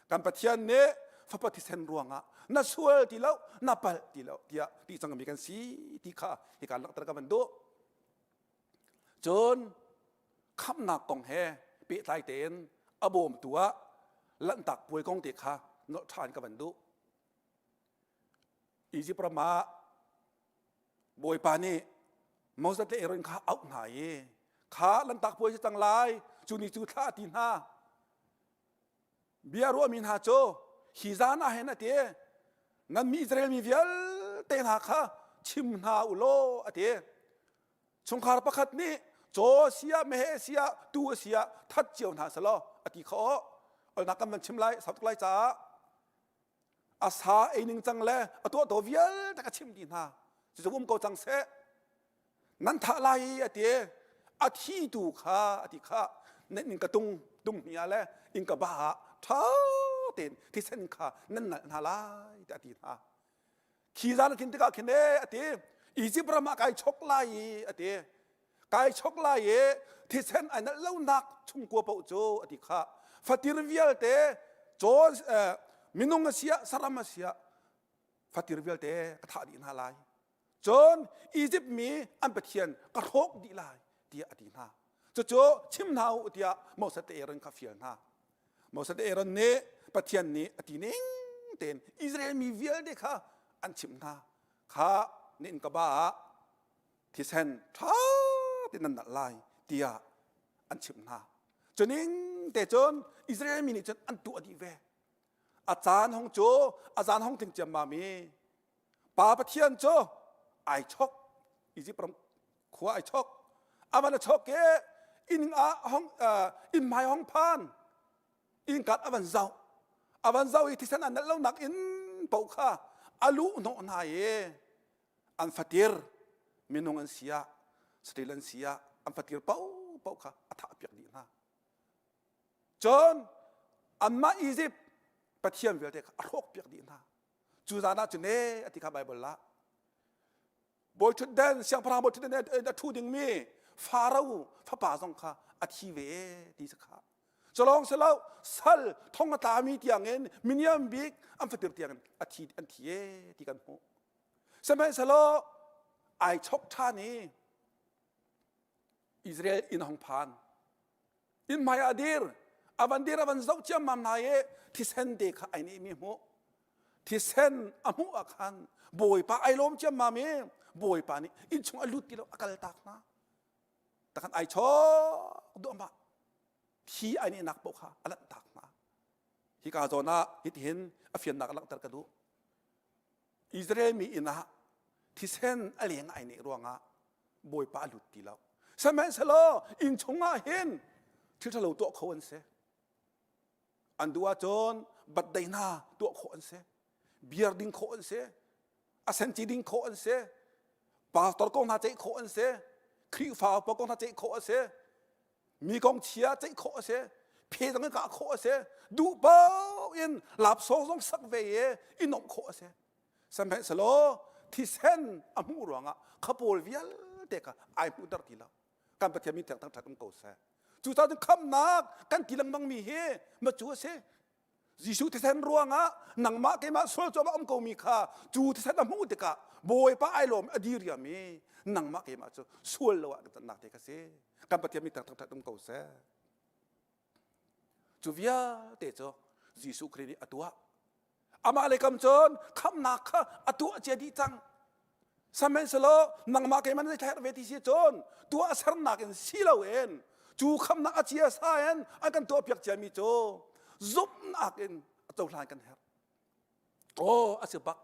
Kan Pathian nih fapa thisen ruangah na sual ti lo na palh ti lo tiah ti cangmi kan si ti kha hika langhter ka van duh. Cun khamhnak kong he pehtlai tein a bawmtu ah lanhtak puai kong te kha nolh ṭhan ka van duh. Izipt ram ah Bawipa nih Moses le Aaron kha auh hna i kha lanhtak puai si cang lai cu ni cu thla a ti hna bia ruahmi hna cu hi zan ah hin a ti nan mi Israel mi vialte hna kha chim hna u law a ti chungkhar pakhat nih caw siah meheh siah tu siah that cio hna selaw a ti kho olnak kan van chim lai sau tuk lai caah a sa ei ning cang le a tuah to vialte ka chim dih hna cucu um ko cang seh nan thah lai i a ti a thi tu kha a ti kha nan in ka tung tung hni ah le in ka ba ah ṭha tein thisen kha nan nalh hna lai tiah a ti hna khi zan a tlin tikah khin e a ti Egypt ram ah kai chok lai i a ti kai chok lai i thisen ai nalh lonak chungkua paoh cu a ti kha fatir vialte caw minung a siah saram a siah fatir vialte ka thah dih hna lai cun Egypt mi an pathian ka hrawk dih lai tiah a ti hna cucu chim hna u tiah Moses te Aaron kha fial hna Moses te Aaron nih Pathian nih a ti ning tein Israel mi vialte kha an chimh hna kha nin ka ba ah thisen ṭha tein nan nalh lai tiah an chimh hna. Cuning te cun Israel mi nih cun an tuah dih ve. A caan hong cu a zan hong tling ciammam i Pa Pathian cu ai chok Egypt ram khua ai chok a van a chok i inn ah hong inn hmai hong phan inn kat a van zoh a van zoh i thisen an nalh lonak inn paoh kha a luh hnawh hna i an fatir minung an si ah saṭil an si ah an fatir paohpaoh kha a thahpiak dih hna. Cun anmah Izipt pathian vialte kha a hrawkpiak dih hna. Cu zan ah cun ee a ti kha Baibal ah bawi ṭhutden siangpahrang bawi ṭhutden a ṭhu dingmi Faro fapa zong kha a thi ve ti si kha. Culawng si lo sal thong a tlami tiangin miniam bik an fatir tiangin a thi an thi ee ti kan hmuh. Sihmanhsehlaw ai chok ṭhan i Israel inn hong phan. Inn hmai ah dir. A van dir a van zoh ciammam hna i thisen te kha ai nehmi hmuh. Thisen a hmuh ah khan Bawipa ai lawm ciammam i Bawipa nih inn chung a lut ti lo a kal tak hna. Takhan ai chok duahmah. Thi ai nehnak paoh kha a lanh tak hna. Hika zawn ah hitihin a fiannak a langhter ka duh. Israel mi inn ah thisen a leng ai neh ruangah Bawipa a lut ti lo. Sihmanhsehlaw inn chungah hin thil ṭhalo tuah kho an si. An duh ahcun batdei hna tuah khawh an si. Beer ding khawh an si. A senci ding khawh an si. Pastor kong hna ceih khawh an si. Khrihfa upa kong hna ceih khawh a si. Mi kong chia ceih khawh a si. Phe zong in kah khawh a si. Duh paoh in lapsawng zong sak ve i i nomh khawh a si. Sihmanhsehlaw thisen a hmuh ruangah kha pawl vialte kha ai hmuhter ti lo. Kan Pathian min thangṭhat um ko seh. Cucaah cun khamhnak kan ti lengmang mi hi ma cu a si. Jesuh thisen ruangah nangmah keimah sual cuahmah um komi kha cu thisen a hmuh tikah Bawipa ai lawm a diriam i nangmah keimah cu sual lo ah kan cannak te kha si. Kan Pathian min thangṭhat um ko seh. Cu vialte cu Jesuh Khrih nih a tuah. Amah le kam cun khamhnak kha a tuah cia dih cang. Sihmanhsehlaw nangmah keimah na herh ve ti si cun tuah sernak in si loin cu khamnak a cia sa in an kan tuahpiak ciami cu zumhnak in a cohlan kan herh. Aw a si bak.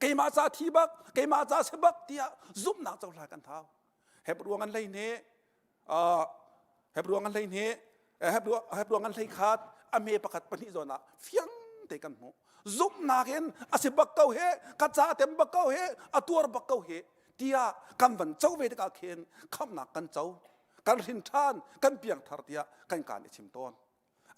Keimah ca thi bak, keimah ca si bak tiah zumhnak cohlan kan hau. Hebruang an hlei hnih, Hebruang an hlei hnih, Hebruang an hlei khat, a me pakhat pahnih zawn ah fiang te kan hmuh. Zumhnak in a si bak ko he, ka ca tem bak ko he, a tuar bak ko he, tiah kan van co ve tikah khin khamhnak kan co, kan hrin ṭhan, kan piangthar tiah kan kaan i chim tawn.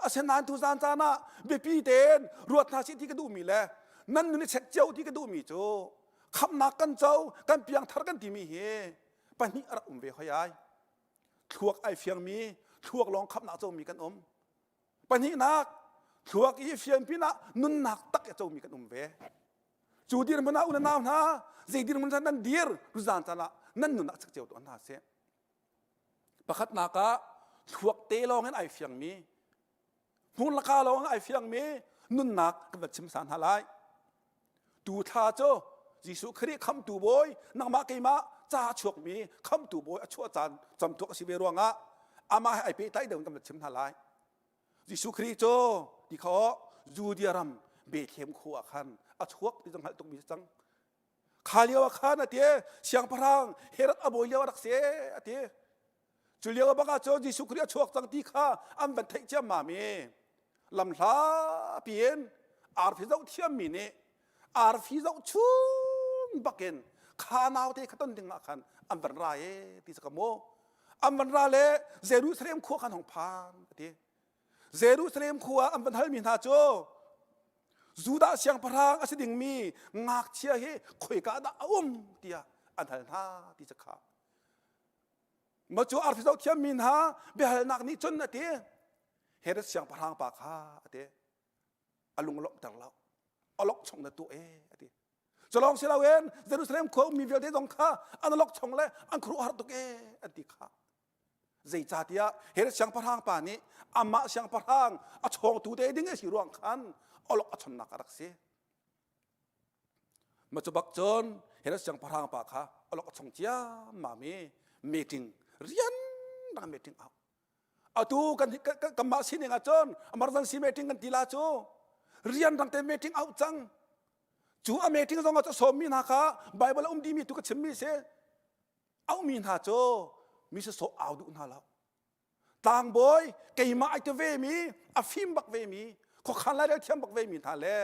Asinain tuzaan caan ah biapi tein ruat hna sih ti ka duhmi le nan nun i check cio ti ka duhmi cu khamhnak kan co, kan piangthar kan timi hi pahnih a rak um ve hoi ai. Thluak ai fiangmi, thluak lawng khamhnak comi kan um. Pahnihnak, thluak i fian pinah nunnak tak i comi kan um ve. Cu dirhmun ah u le nau hna, zei dirhmun nan dir, tuzaan caan ah nan nun ah check cio tuah hna sih. Pakhatnak ah thluak te lawng in ai fiangmi, hmurlaka lawng in ai fiangmi nunnak kan va chim san hna lai. Tu thla cu Jesuh Khrih khamtu bawi nangmah keimah ca a chuakmi khamtu bawi a chuah caan camtuak a si ve ruangah amah he ai pehtlai deuh in kan va chim hna lai. Jesuh Khrih cu ti kho Judea ram Bethlehem khua ah khan a chuak ti cu hngalh tukmi si cang. Kha lio ah khan a ti siangpahrang Herod a bawi lio a rak si a ti. Cu lio bak ah cun Jesuh Khrih a chuak cang ti kha an van theih ciammam i lamhla piin arfi zoh thiammi nih arfi zoh chung bakin kha naute kha ton ding ah khan an van ra e ti ka mu an van ra le Jerusalem khua khan hong phan a ti Jerusalem khua an van halmi hna cu Judah siangpahrang a si dingmi ngakchia hi khoika dah a um tiah an hal hna ti ca kha. Ma cu arfi zoh thiammi hna biahalnak nih cun a ti Herod siangpahrang pa kha a ti a lung lawmhter lo a lok chung na tuah e a ti culong si loin Jerusalem khua ummi vialte zong kha an lok chung le an khuaruahhar tuk e an ti kha Zeicahtiah Herod siangpahrang pa nih amah siangpahrang a chawngtu te ding a si ruang khan olok a chonnak a rak si. Ma cu bak cun Herod siangpahrang pa kha olok a chong ciammam i meeting rian dang meeting au. Atu kan kanmah sining ah cun emergency meeting kan ti la cu rian dang te meeting au cang. Cu a meeting zong ah cu sawmmi hna kha Bible a um dimi tu ka chimmi si. Auhmi hna cu mi sawsawh au duh hna lo. Tlangbawi keimah ai ti vemi, a fim bak vemi, khuakhan lairel thiam bak vemi hna le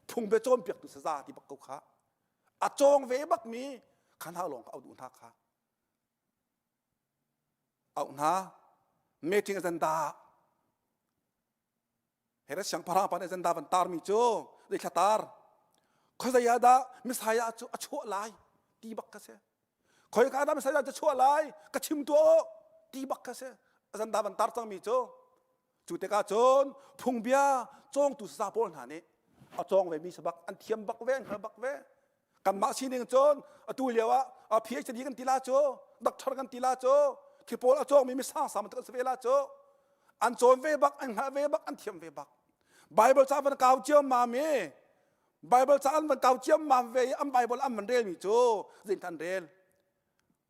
phungbia cawnpiaktu saza ti bak ko kha. A cawng ve bakmi kha hna lawng kha au duh hna kha. Auh hna meeting agenda Herod siangpahrang pa nih agenda van tarmi cu zeithla tar khuazei ah dah Messiah cu a chuah lai ti bak ka si khoika dah Messiah cu chuah lai ka chim tuah ti bak ka si agenda van tar cangmi cu cu tikah cun phungbia cawngtu saza pawl hna nih a cawng ve mi sabak an thiam bak ve an hngal bak ve kanmah sining cun atu lio ah PhD kan ti la cu doctor kan ti la cu khi pawl a cawngmi mi sang sang kan si ve la cu an cawn ve bak an hngalh ve bak an thiam ve bak Bible ca van kau ciammam i Bible ca an van kau ciammam ve i an Bible an van relmi cu zein an rel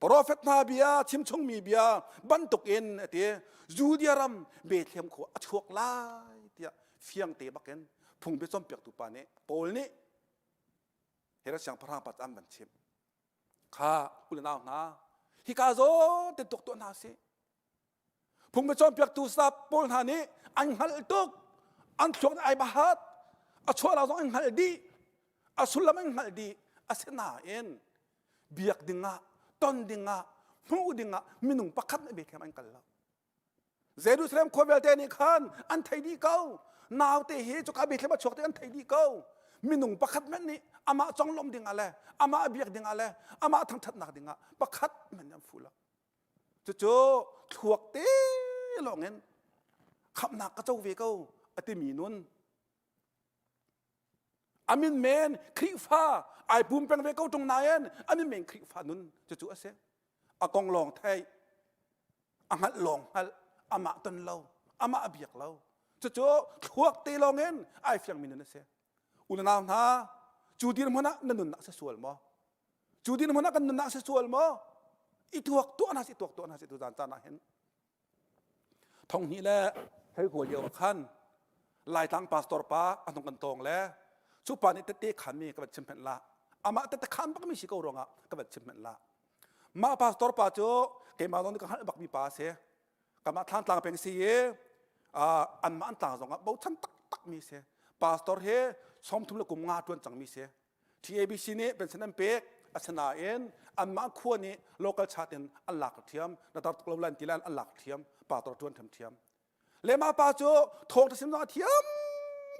Prophet hna bia chimchungmi bia bantukin a ti Judea ram Bethlehem khua a chuak lai tiah fiang te bakin phungbia cawnpiaktu pa nih Paul nih Herod siangpahrang pa an van chimh kha u le nau hna hika zawn te tuk tuah hna sih phung cawnpiaktu staff pawl hna nih an hngalh tuk an thluak ai bahat a chuah zong an hngalh dih a sullam an hngalh dih. Asinain biak dingah, ton dingah, hmuh dingah minung pakhat nih Bethlehem an kal lo. Jerusalem khua vialte nih khan an thei dih ko. Naute hi cuka Bethlehem a chuak ti an thei dih ko. Minung pakhat hmanh nih amah conglawmh dingah le amah biak dingah le amah thangṭhatnak dingah pakhat hmanh nih an fuh lo. Cucu thluak te lawngin khamhnak ka co ve ko a timi nun amin men Khrihfa ai pum peng ve ko ṭung nain amin men Khrihfa nun cucu a si. A kong lawng theih a hngalh lawng hngalh amah ton lo amah a biak lo cucu thluak te lawng in ai fiangmi nun a si unau hna cu dirhmun ah na nunnak si sual maw cu dirhmun ah kan nunnak si sual maw i tuak tuah hna si tuak tuah hna si tu zan caan ah hin thong hnih le hei kawl lio ah khan Laitlang pastor pa a hnung kan tawng le cu pa nih tette khan mi ka van chim hmenh la amah tette khan bak mi si ko ruangah ka van chim hmenh la Mah pastor pa cu keimah zong nih ka hngalh bakmi pa a si. Kamah Thlantlang peng si i anmah an tlang zongah bochan taktakmi si. Pastor hi 30 le kum nga ṭuan cangmi si. TABC nih pension an pek asinain anmah khua nih local chat in an lak ṭhiam na tar tuk lo lan ti lan an lak ṭhiam pastor ṭuan ṭhiamṭhiam. Le mah pa cu thawngṭha sim zong a thiam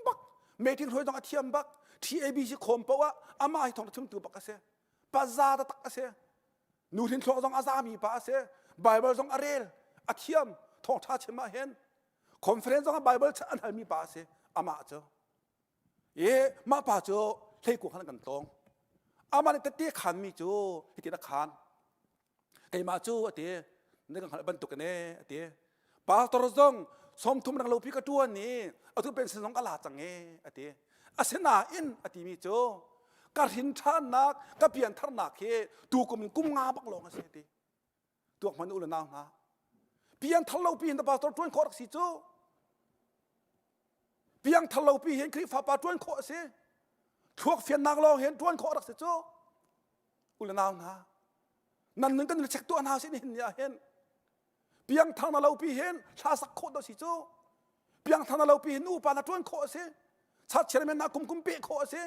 bak meeting hruai zong a thiam bak TABC khawm paoh ah amah hi thawngṭha chimtu bak a si. Paza taktak a si. Nu hrin thluak zong a zami pa a si. Bible zong a rel, a thiam, thawngṭha chim ah hin. Conference zong ah Bible an halmi pa a si. Amah cu. I mah pa cu hleikua khan kan tawng. Amah nih tette khanmi cu hitin a khan. Keimah cu a ti, na kan hngalh bantuk in e a ti. Pastor zong 30 rang lopi ka ṭuan i atu pension zong ka la cang e a ti. Asinain a timi cu ka hrin ṭhannak ka piantharnak hi tukum in kum nga bak lawng a si a ti. Tuak hmanh u le nau hna. Pianthar lo pi hin pastor ṭuan khawh rak si cu. Piangthar lo pi hin Khrihfa pa ṭuan khawh a si. Thluak fiannak lawng hin ṭuan khawh rak si cu. U le nau hna. Nan nun kan check tuah hna sin hin ni ah hin piangthar na lo pi hin hla sak khawh do si cu piangthar na lo pi hin nupa na ṭuan khawh a si chat chairman na kum kum pe khawh a si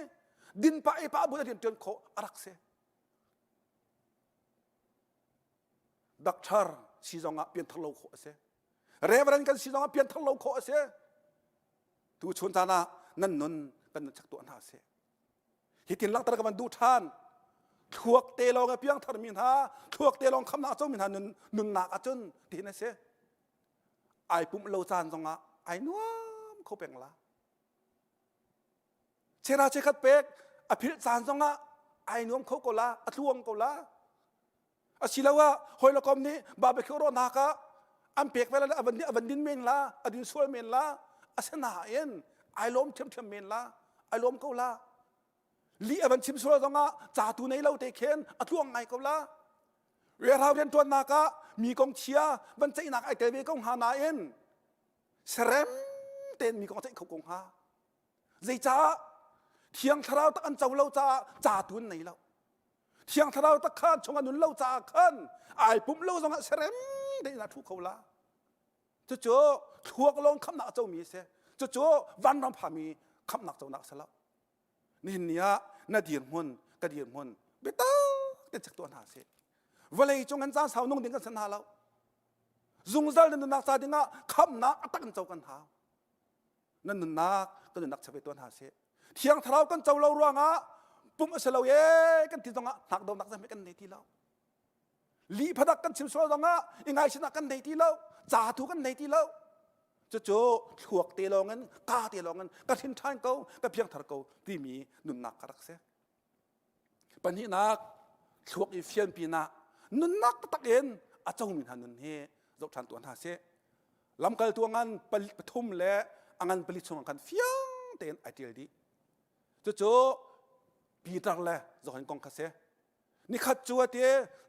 din pa e pa bu na rian ṭuan khawh a rak si doctor si zong ah pianthar lo khawh a si reverend kan si zong ah pianthar lo khawh a si tu chun caan ah nan nun kan nun chak tuah hna sih Hitin langhter ka van duh ṭhan. Thluak te lawng a piangthar mi hna, thluak te lawng khamnak a comi hna nun, nunnak ahcun tihin a si. Ai pumh lo caan zongah ai nuam kho peng la. Chera chekhat pek a philh caan zongah ai nuam kho ko la, a tluang ko la. Asiloah hawi le kom nih barbecue rawhnak ah an pek ve la a van a van din men la, a din sual men la, asinain ai lawm ṭhiamṭhiam men la, ai lawm ko la. Lih a van chim sual zongah ca tu nei lo te khin a tluang ngai ko la. Riarau rianṭuannak ah mi kong chia van ceihnak ai tel ve ko hnga nain serem tein mi kong ceih kho ko hnga. Zeicah Thiang Thlarau tak an co lo caah ca tu an nei lo. Thiang Thlarau tak khan chung a nun lo caah khan ai pumh lo zongah serem tein a thu kho la. Cucu thluak lawng khamnak a comi a si. Cucu vanram phami khamnak conak a si lo. Nihin ni ah na dirhmun ka dirhmun biatak tein chek tuah hna sih. Vawlei cung an caan sau nung ding kan si hna lo. Zungzal na nunnak ca dingah khamnak a tak in co kan hau. Nan nunnak kan nunnak chek ve tuah hna sih. Thiang Thlarau kan co lo ruangah pumh a si lo ye kan ti zongah hnak donak zeihmanh kan nei ti lo. Lih phadak kan chim sual zongah i ngaihchiatnak kan nei ti lo. Ca tu kan nei ti lo. Cucu thluak te lawngin ka te lawngin ka hrin ṭhan ko ka piangthar ko timi nunnak ka rak si. Pahnihnak thluak i fian pinah nunnak taktak in a comi hna nun hi zoh ṭhan tuah hna sih. Lamkaltu a ngan pathum le a ngan pali chungah khan fiang tein ai ṭial dih. Cucu Peter le Johan kong kha si. Nikhat cu a ti,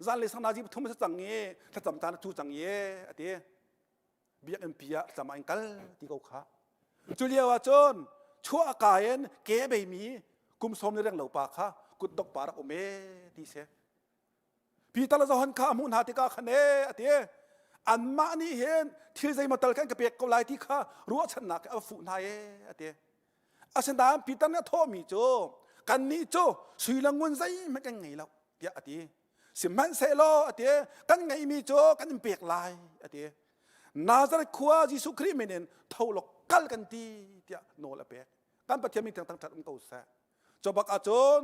zanlei sang nazi pathum a si cang i thlacam caan a cu cang i a ti. Biakinn pi ah thlacam ah in kal ti ko kha. Cu lio ah cun chuah ka in ke a beimi kum sawm le reng lo pa kha kutdok pa rak um e ti si. Peter le Johan kha a hmuh hna tikah khan e a ti. Anmah nih hin thil zeimaw tal kan ka pek ko lai ti kha ruahchannak a fuh hna e a ti. Asinain Peter nih a thawhmi cu. Kannih cu sui le ngun zeihmanh kan ngei lo tiah a ti. Sihmanhsehlaw a ti kan ngeihmi cu kan in pek lai a ti. Nazareth khua Jesuh Khrih min in tho law kal kan ti tiah nawl a pek. Kan Pathian min thiang thangṭhat um ko seh. Cu bak ahcun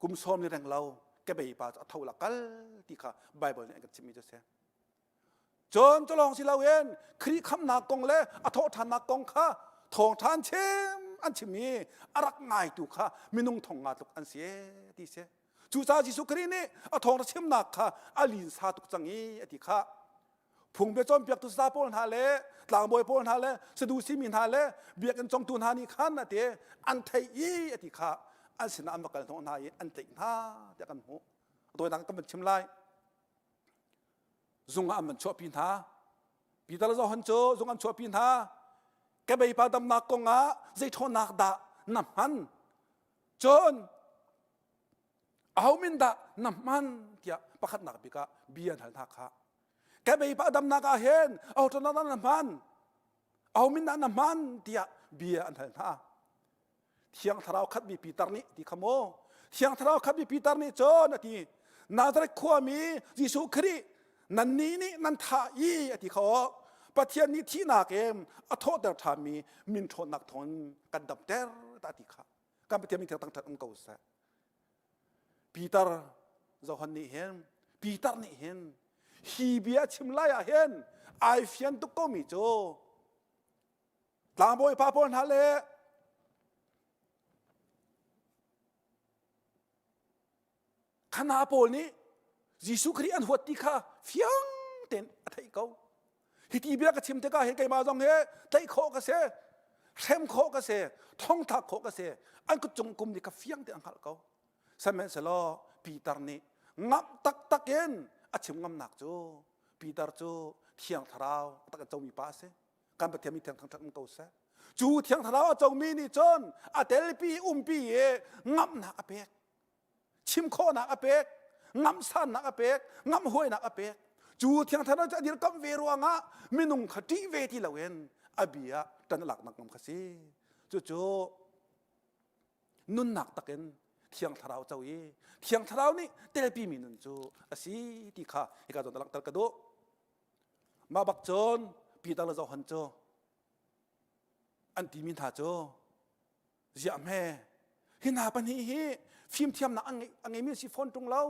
kum sawm ni reng lo kebei pa cu a tho la kal ti kha Bible nih an kan chimhmi cu a si. Cun cu lawng si loin Khrih khamhnak kong le a thawhṭhannak kong kha thawngṭha an chim an chim i a rak ngaitu kha minung thong nga tluk an si ti si. Cucaah Jesuh Khrih nih a thawngṭha chimnak kha a linsa tuk cang i a ti kha. Phungbia cawnpiaktu sasa pawl hna le tlangbawi pawl hna le Sadusi mi hna le biakinn congtu hna nih khan a ti an theih i a ti kha an sinah an va kal hnawh hna i an tlaih hna tiah kan hmuh. A tawinak kan van chim lai. Zung ah an van chuahpi hna. Peter le Johan cu zung an chuahpi hna. Kebei pa damnak kong ah zei ṭhawnnak dah na hman? Cun aho min dah na hman tiah pakhatnak bik ah bia an hal hna kha. Kebei pa damnak ah hin aho ṭhawnnak dah na hman? Aho min dah na hman tiah bia an hal hna. Thiang Thlarau khatmi Peter nih ti kha maw? Thiang Thlarau khatmi Peter nih cun a ti, Nazareth khuami Jesuh Khrih nannih nih nan thah i a ti kha aw. Pathian nih thihnak in a thawhter ṭhanmi min ṭhawnnak thawng kan damter ta ti kha. Kan Pathian min thiang thangṭhat um ko seh. Peter Johan nih hin Peter nih hin hi bia chim lai ah hin ai fian tuk komi cu Tlangbawi pa pawl hna le khana pawl nih Jesuh Khrih an huat ti kha fiang tein a theih ko. Hiti bia ka chim tikah hin keimah zong hi tlaih khawh ka si, hrem khawh ka si, thongthak khawh ka si. An kut cung kum nih kha fiang tein a hngalh ko. Sihmanhsehlaw Peter nih ngamh taktak in a chim ngamnak cu Peter cu Thiang Thlarau a tak in comi pa a si. Kan Pathian mi thiang thangṭhat um ko seh. Cu Thiang Thlarau a comi nih cun a telpi umpi i ngamhnak a pek. Chim khawhnak a pek, ngamhsannak a pek, ngamhhuainak a pek. Cu Thiang Thlarau cu a dirkamh ve ruangah minung kha ṭih ve ti loin a bia ṭan a laknak ngam kha si. Cucu nunnak takin Thiang Thlarau co i Thiang Thlarau nih telpi mi nun cu a si ti kha hika zawn langhter ka duh. Mah bak cun Peter le Johan cu an timi hna cu ziah hme hi hna pahnih hi fimthiamnak a ngeimi an si fawn ṭung lo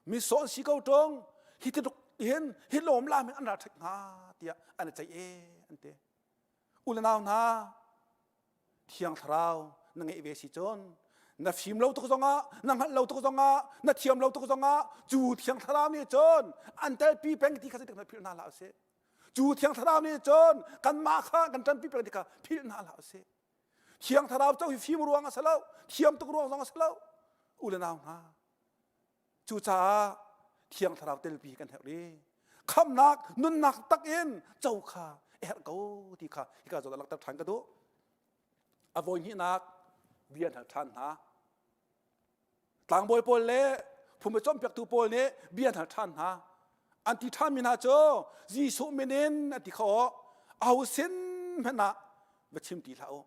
mi sawh an si ko ṭung hi tluk hin hi lawm lam hin an ra ṭhek hnga tiah an i ceih e an ti u le nau hna Thiang Thlarau na ngeih ve si cun na fim lo tuk zongah na hngalh lo tuk zongah na thiam lo tuk zongah cu Thiang Thlarau nih cun an telpi peng ti kha zeitik hmanh philh hna hlah usih. Cu Thiang Thlarau nih cun kanmah kha kan ṭanpi peng ti kha philh hna hlah usih. Thiang Thlarau co hi fim ruang a si lo, thiam tuk ruang zong a si lo. U le nau hna, Cucaah Thiang Thlarau telpi kan herh rih. Khamnak nunnak tak in co kha a herh ko ti kha hika zawn ah langhter ṭhan ka duh. A voi hnihnak bia an hal ṭhan hna. Tlangbawi pawl le phungphai cawnpiaktu pawl nih bia an hal ṭhan hna. An ti ṭhanmi hna cu Jesuh min in an ti kho aho sin hmanh ah va chim ti hlah u.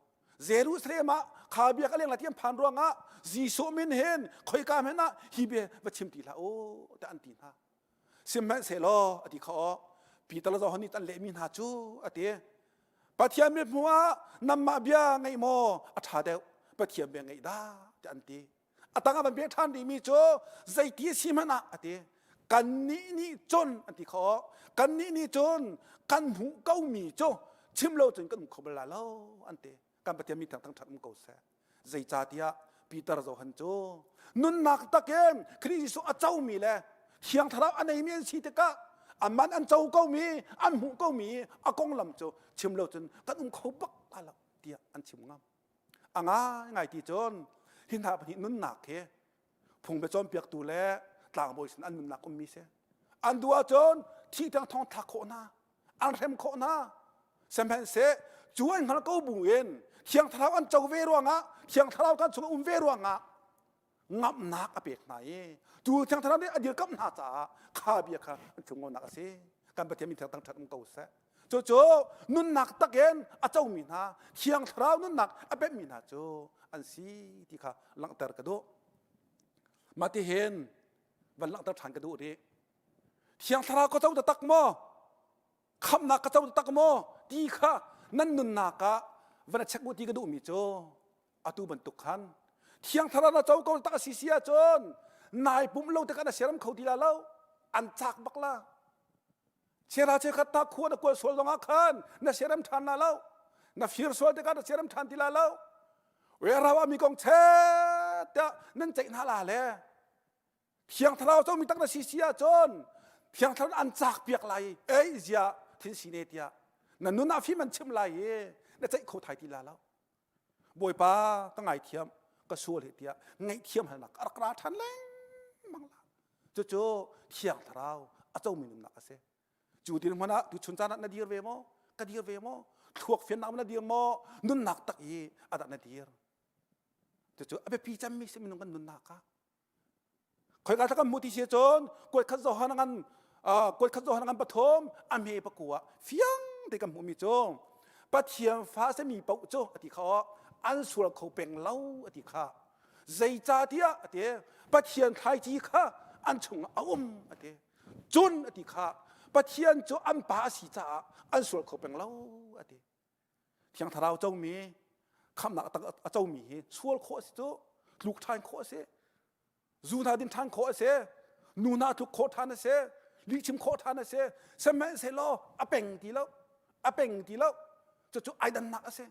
Jerusalem ah kha bia ka leng la ti an phan ruangah Jesuh min hin khoika hmanh ah hi bia va chim ti hlah u tiah an ti hna. Sihmanhsehlaw a ti kho Peter le Johan nih an lehmi hna cu a ti. Pathian mithmuh ah nanmah bia ngaih maw a ṭha deuh Pathian bia ngaih dah tiah an ti. A tang ah van bia ṭhan rihmi cu zeiti a si hmanh ah a ti. Kannih nih cun an ti kho kannih nih cun kan hmuh komi cu chim lo cun kan um kho bal la lo an ti. Kan Pathian mi thangthang ṭhat um ko seh. Zeicahtiah Peter Johan cu nunnak takin Khrih Jesuh a comi le Thiang Thlarau a neimi an si tikah a man an co komi an hmuh komi a konglam cu chim lo cun kan um kho bak la lo tiah an chim ngam. A ngaingai ti cun hi hna pahnih nunnak hi phungbia cawnpiaktu le tlangbawi sin an nunnak ummi si. An duh ahcun thih tiang thong thlak khawh hna, an hrem khawh hna. Sihmanhseh cu an hngal ko bu in Thiang Thlarau an co ve ruangah Thiang Thlarau kan chung um ve ruangah ngamhnak a pek hna i cu Thiang Thlarau nih a dirkamh hna caah kha bia kha an chungnawnak a si. Kan Pathian min thiang thangṭhat um ko seh. Cucu nunnak takin a comi hna Thiang Thlarau nunnak a pemmi hna cu an si ti kha langhter ka duh. Mah ti hin van langhter ṭhan ka duh rih. Thiang Thlarau ka co taktak maw? Khamhnak ka co taktak maw? Ti kha nan nunnak ah van a check u ti ka duhmi cu atu bantuk khan Thiang Thlarau na co ko tak a si si ahcun nai pum lo tikah na siaram kho ti la lo an cak bak la Chera chekhat ta khua na kual sual zongah khan na siarem ṭhan la lo. Na fir sual tikah na siarem ṭhan ti la lo. Werau ah mi kong chet tiah nan ceih hna la le Thiang Thlarau cu mi tak na si si ahcun Thiang Thlarau an cak piak lai ei zia thin si ne tiah na nun ah fim an chim lai i na ceih kho thai ti la lo. Bawipa ka ngaithiam ka sual hi tiah ngaihthiam halnak a rak ra ṭhan lengmang la. Cucu Thiang Thlarau a comi nunnak a si. Cu dirhmun ah tuchun caan ah na dir ve maw? Ka dir ve maw? Thluak fiannak na dir maw? Nunnak tak i adah na dir. Cucu a biapi cemmi si minung kan nunnak ah. Khoika thla kan hmuh ti si cun kuatkhat Johan ngan kuatkhat Johan ngan pathum a hme pakua fiang te kan hmuhmi cu Pathian fa semi paoh cu a ti kha an sual kho peng lo a ti kha zeicahtiah a ti Pathian thlaici kha an chungah a um a ti cun a ti kha Pathian cu an pa a si caah an sual kho peng lo a ti Thiang Thlarau comi khamnak a comi hi sual khawh a si cu tluk ṭhan khawh a si zu hna din ṭhan khawh a si nu hna tluk khawh ṭhan a si lihchim khawh ṭhan a si sihmanhsehlaw a peng ti lo a peng ti lo cucu ai dannak a si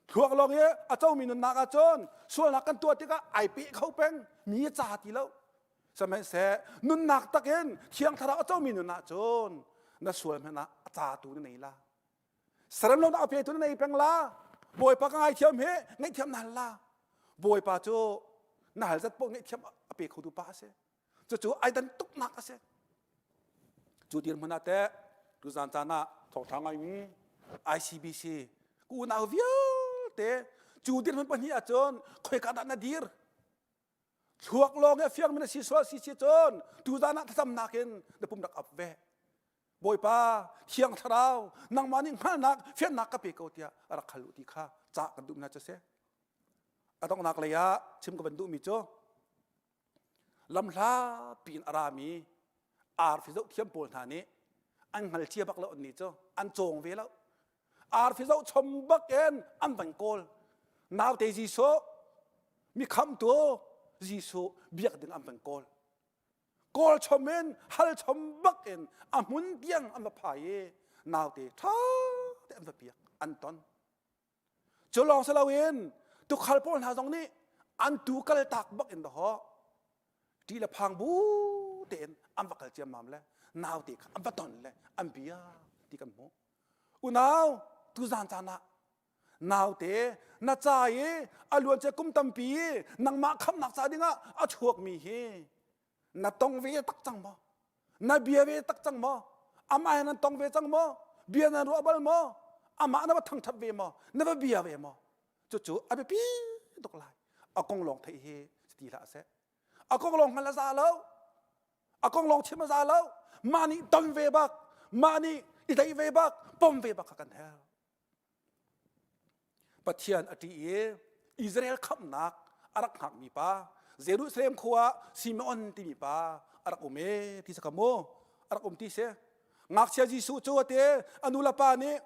thluak lawng i a comi nunnak ahcun sualnak kan tuah tikah ai peh kho peng mi a ca ti lo sihmanhseh nunnak takin thiang thlarau a comi nun ahcun na sual hmanh ah a ca tu na nei la Serem lo na pe tu na nei peng la. Bawipa ka ngaithiam he ngaihthiam na hal la. Bawipa cu na hal zat poh ngaihthiam a pe kho tu pa a si. Cucu ai dan tuknak a si. Cu dirhmun ah teh tuzan caan ah thawngṭha ngaimi ICBC ku unau vialte cu dirhmun pahnih ahcun khoika dah na dir? Thluak lawng i fiangmi na si sual si si cun tuzan ah thlacamnak in na pum rak ap ve. Bawipa Thiang Thlarau nangmah nih hngalhnak fiannak ka pe ko tiah a rak hal u ti kha ca kan duh hna cu si. A donghnak lei ah chim ka van duhmi cu lamhla piin a rami arfi zoh thiam pawl hna nih an hngal cia bak lo an nih cu an cawng ve lo arfi zoh chom bak in an van kawl naute Jesuh mi khamtu Jesuh biak ding an van kawl kawl chom in hal chom bak in a hmun tiang an va phai i naute ṭha te an va piak an ton cu lawng si loin tukhal pawl hna zong nih an tu kal tak bak in dahawh ṭih le phang bu tein an va kal ciammam le naute kha an va ton le an bia ti kan hmuh unau tuzan caan ah Naute na ca i a luancia kum tampi i nangmah khamnak ca dingah a chuakmi hi na tong ve tak cang maw? Na bia ve tak cang maw? Amah he nan tong ve cang maw? Bia nan ruah bal maw? Amah na va thangṭhat ve maw? Na va bia ve maw? Cucu a biapi tuk lai. A kong lawng theih hi ti hlah seh. A kong lawng hngal a za lo. A kong lawng chim a za lo. Mah nih ton ve bak, mah nih i tlaih ve bak, pom ve bak kha kan herh. Pathian a ṭih i Israel khamhnak a rak hngakmi pa Jerusalem khua ah Simeon timi pa a rak um e ti saka mu a rak um ti si ngakchia Jesuh cu ate a nu le pa nih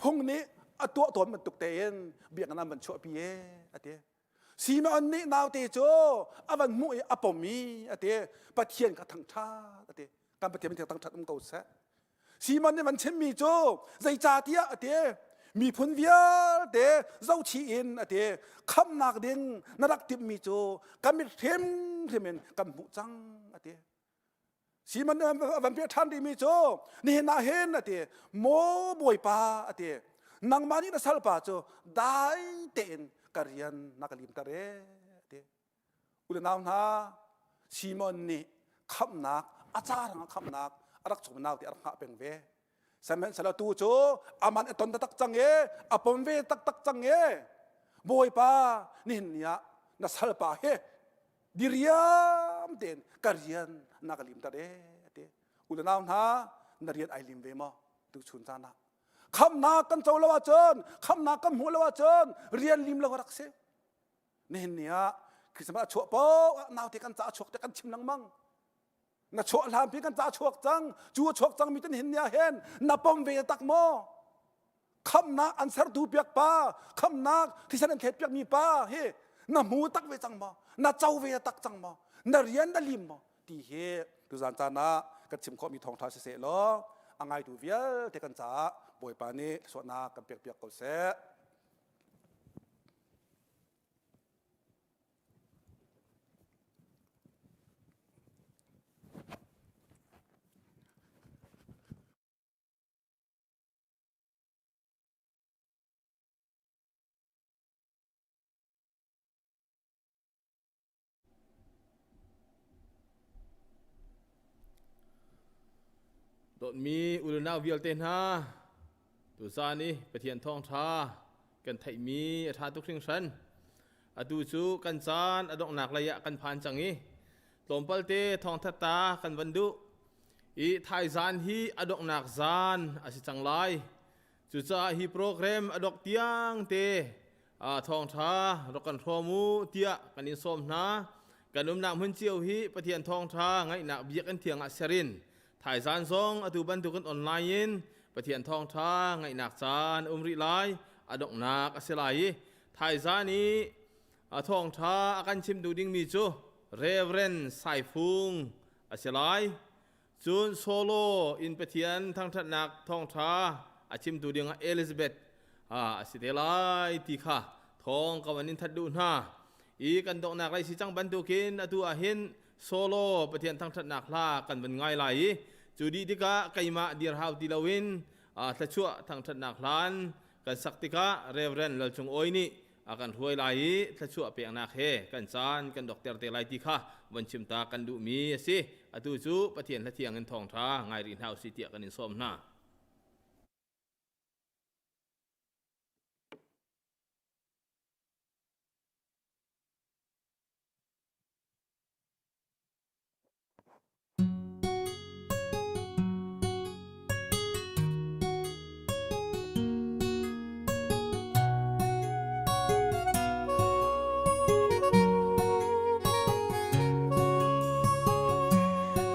phung nih a tuah tawn bantuk tein biakinn an van chuahpi e ati Simeon nih naute cu a van hmuh i a pom i a ti Pathian ka thangṭhat a ti kan Pathian min thangṭhat um ko seh Simon nih van chimmi cu zeicahtiah a ti miphun vialte zohchih in a ti khamhnak ding na rak timhmi cu kan mit hrimhrim in kan hmuh cang a ti Simon nih a van piah ṭhan rihmi cu nihin ah hin a ti maw bawipa a ti nangmah nih na salpa cu dai tein ka rian na ka limter e a ti u le nau hna Simon nih khamhnak a carang a khamhnak a rak chung nau ti a rak hngah peng ve sihmanhsehlaw tu cu aman a ton taktak cang e a pom ve taktak cang e bawipa nihin ni ah na salpa he diriam tein ka rian na ka limter e ti u le nau hna na rian ai lim ve maw? Tuchun caan ah khamnak kan co lo ahcun, khamnak kan hmuh lo ahcun rian lim lo rak si. Nihin ni ah Christmas a chuah paoh ah naute kan ca a chuak te kan chim lengmang. Na chuah hlan pi kan ca chuak cang. Cu a chuak cang mi ten hin ni ah hin na pom ve tak maw? Khamnak an sertu piak pa, khamnak thisen an thlet piak mi pa hi na hmu tak ve cang maw? Na co ve tak cang maw? Na rian na lim maw? Ti hi tuzan caan ah kan chim khawhmi thawngṭha siseh law a ngaitu vialte kan caah Bawipa nih thluachuahnak kan pekpiak ko seh. Dawtmi unau vialte hna, tuzaan i Pathian thawngṭha kan theihmi a ṭha tuk hringhran. Atu cu kan caan a donghnak lei ah kan phan cang i tlawmpalte thawngthat ta kan van duh. I thaizaan hi a donghnak zaan a si cang lai. Cucaah hi program a dok tiang te thawngṭha rak kan hrawm u tiah kan in sawm hna. Kan umnak hmun cio hi Pathian thawngṭha ngaihnak biakinn thiang ah ser in thaizaan zong atu bantukin online in Pathian thawngṭha ngaihnak caan um rih lai. A donghnak a si lai i thaizaan i a thawngṭha a kan chim duh dingmi cu Reverend Saifung a si lai. Cun solo in Pathian thangṭhatnak thawngṭha a chimtu dingah Elizabeth a si te lai ti kha thawng ka van in that duh hna. I kan donghnak lei si cang bantukin atu ah hin solo Pathian thangṭhatnak hla kan van ngai lai i cu dih tikah keimah dirhau ti loin thluachuah thangṭhatnak hlan kan sak tikah Reverend Lal Cung Awi nih a kan hruai lai i thluachuah peknak he kan caan kan dokter te lai ti kha von chim ta kan duhmi a si. Atu cu Pathian hlathiang in thawngṭha ngai rih hna usih tiah kan in sawm hna.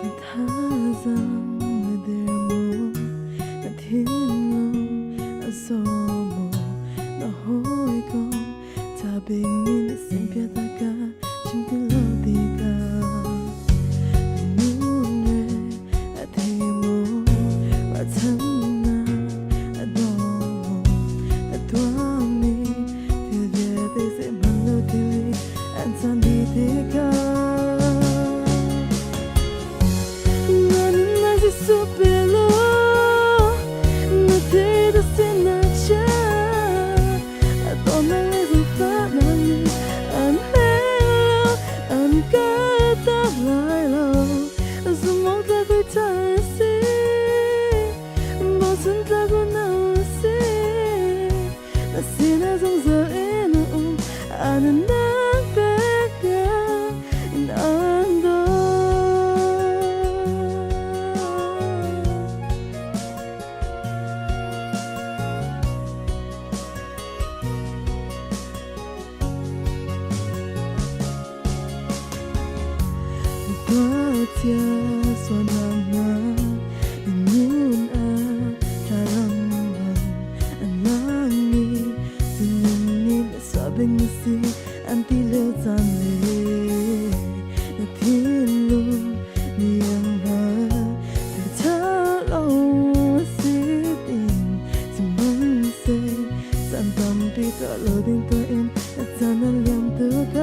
Na thazaang na der maw? Na thinlung a zaw maw? Na hawikom Tha bik nih na sin biatak a chim ti lo tikah nun re a thei maw ruahchannak a dong maw a tuahmi thil vialte zeihmanh lo thil i an caan dih tikah na nunnak Jesuh pe law na thei na sinah chia. An ka tap lai lo zumong tla kui ta si bochan tla ku na si na sina zungzal in um an nak pek tiang in an do. Tuatia suanang na inun a tlalang an langi Sinung na sabing na si an tilo chan le na thinlung niyang ha te thalo si tin Sihmanhseh caan tampi tuah lo ding tuah in na caan a liam tuk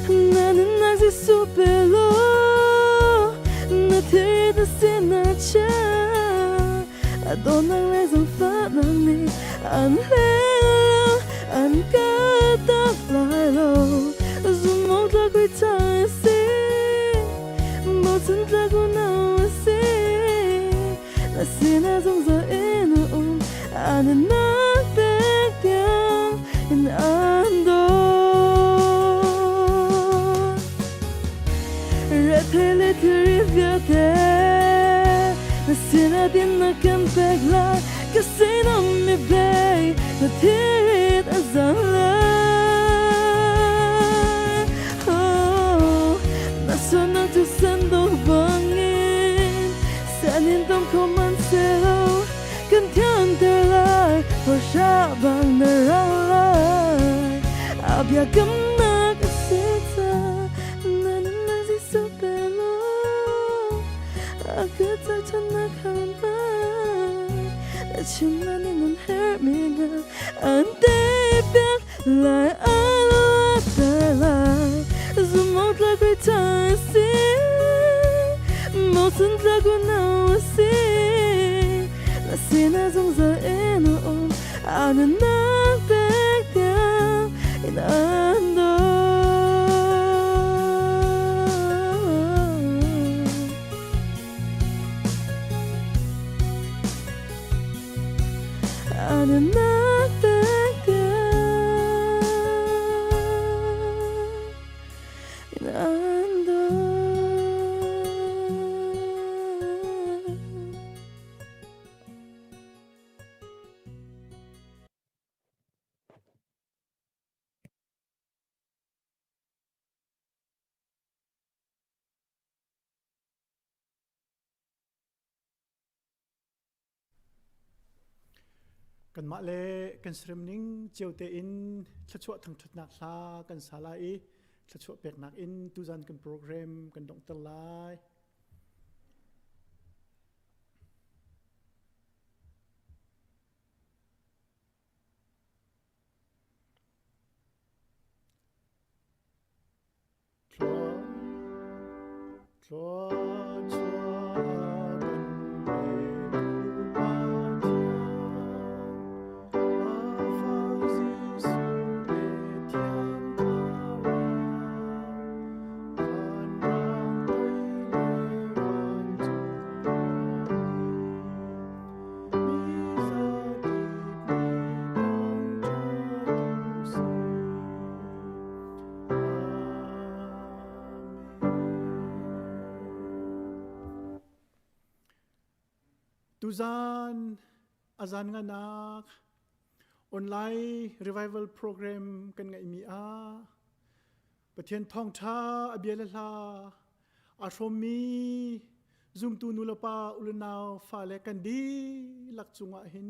Na nunnak Jesuh pe law na thilri na sinah chia a dawtnak le zaangfahnak nih an hleng an ka tap lai lo zumh awk tlak rih cang a si. Bochan tlak unau a si. Na sinah zungzal in a um. A nunnak pek tiang in an dawt. Rethei le thilri vialte. Na sinah dinnak kan pek lai Ka sinah mi bei Na thirit a zang lai Oh, na sualnak cu sanduk bangin Sanin tom kho man selaw Kan thianter lai Hawhra bang na rang lai A biakamnak a si ca Na nunnak Jesuh pe law A ka cachannak hal Na chim na ning an herhmi hna An tei piak lai a luatter lai Zumawk tlak ri ṭha a si Mawcun tlak unau a si Na sinah zungzal in a um A nunnak pek tiang in an daw. A nunnak pek tiang in an daw. Kanmah le kan serem ning cio tein thluachuah thangṭhatnak hla kan sa lai i thluachuah peknak in tuzan kan program kan donghter lai. Tuzan azan nganak online revival program kan ngeihmi ah Pathian thawngṭha a bia le hla aa hrawmmi zumtu nulepa ulenau fale kan dihlak cungah hin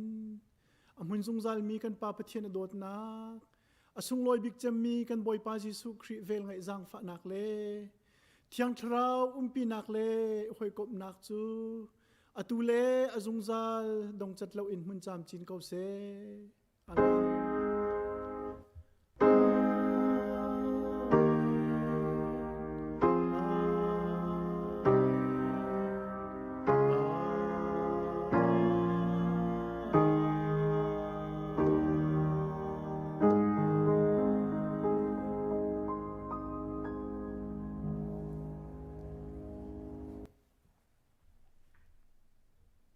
a hmun zungzalmi kan Pa Pathian a dawtnak a sunglawi bik cemmi kan Bawipa Jesuh Khrih vel ngaih zaangfahnak le Thiang Thlarau umpinak le hawikomhnak cu atu le a zungzal dongcat loin hmun camcin ko seh. Amen.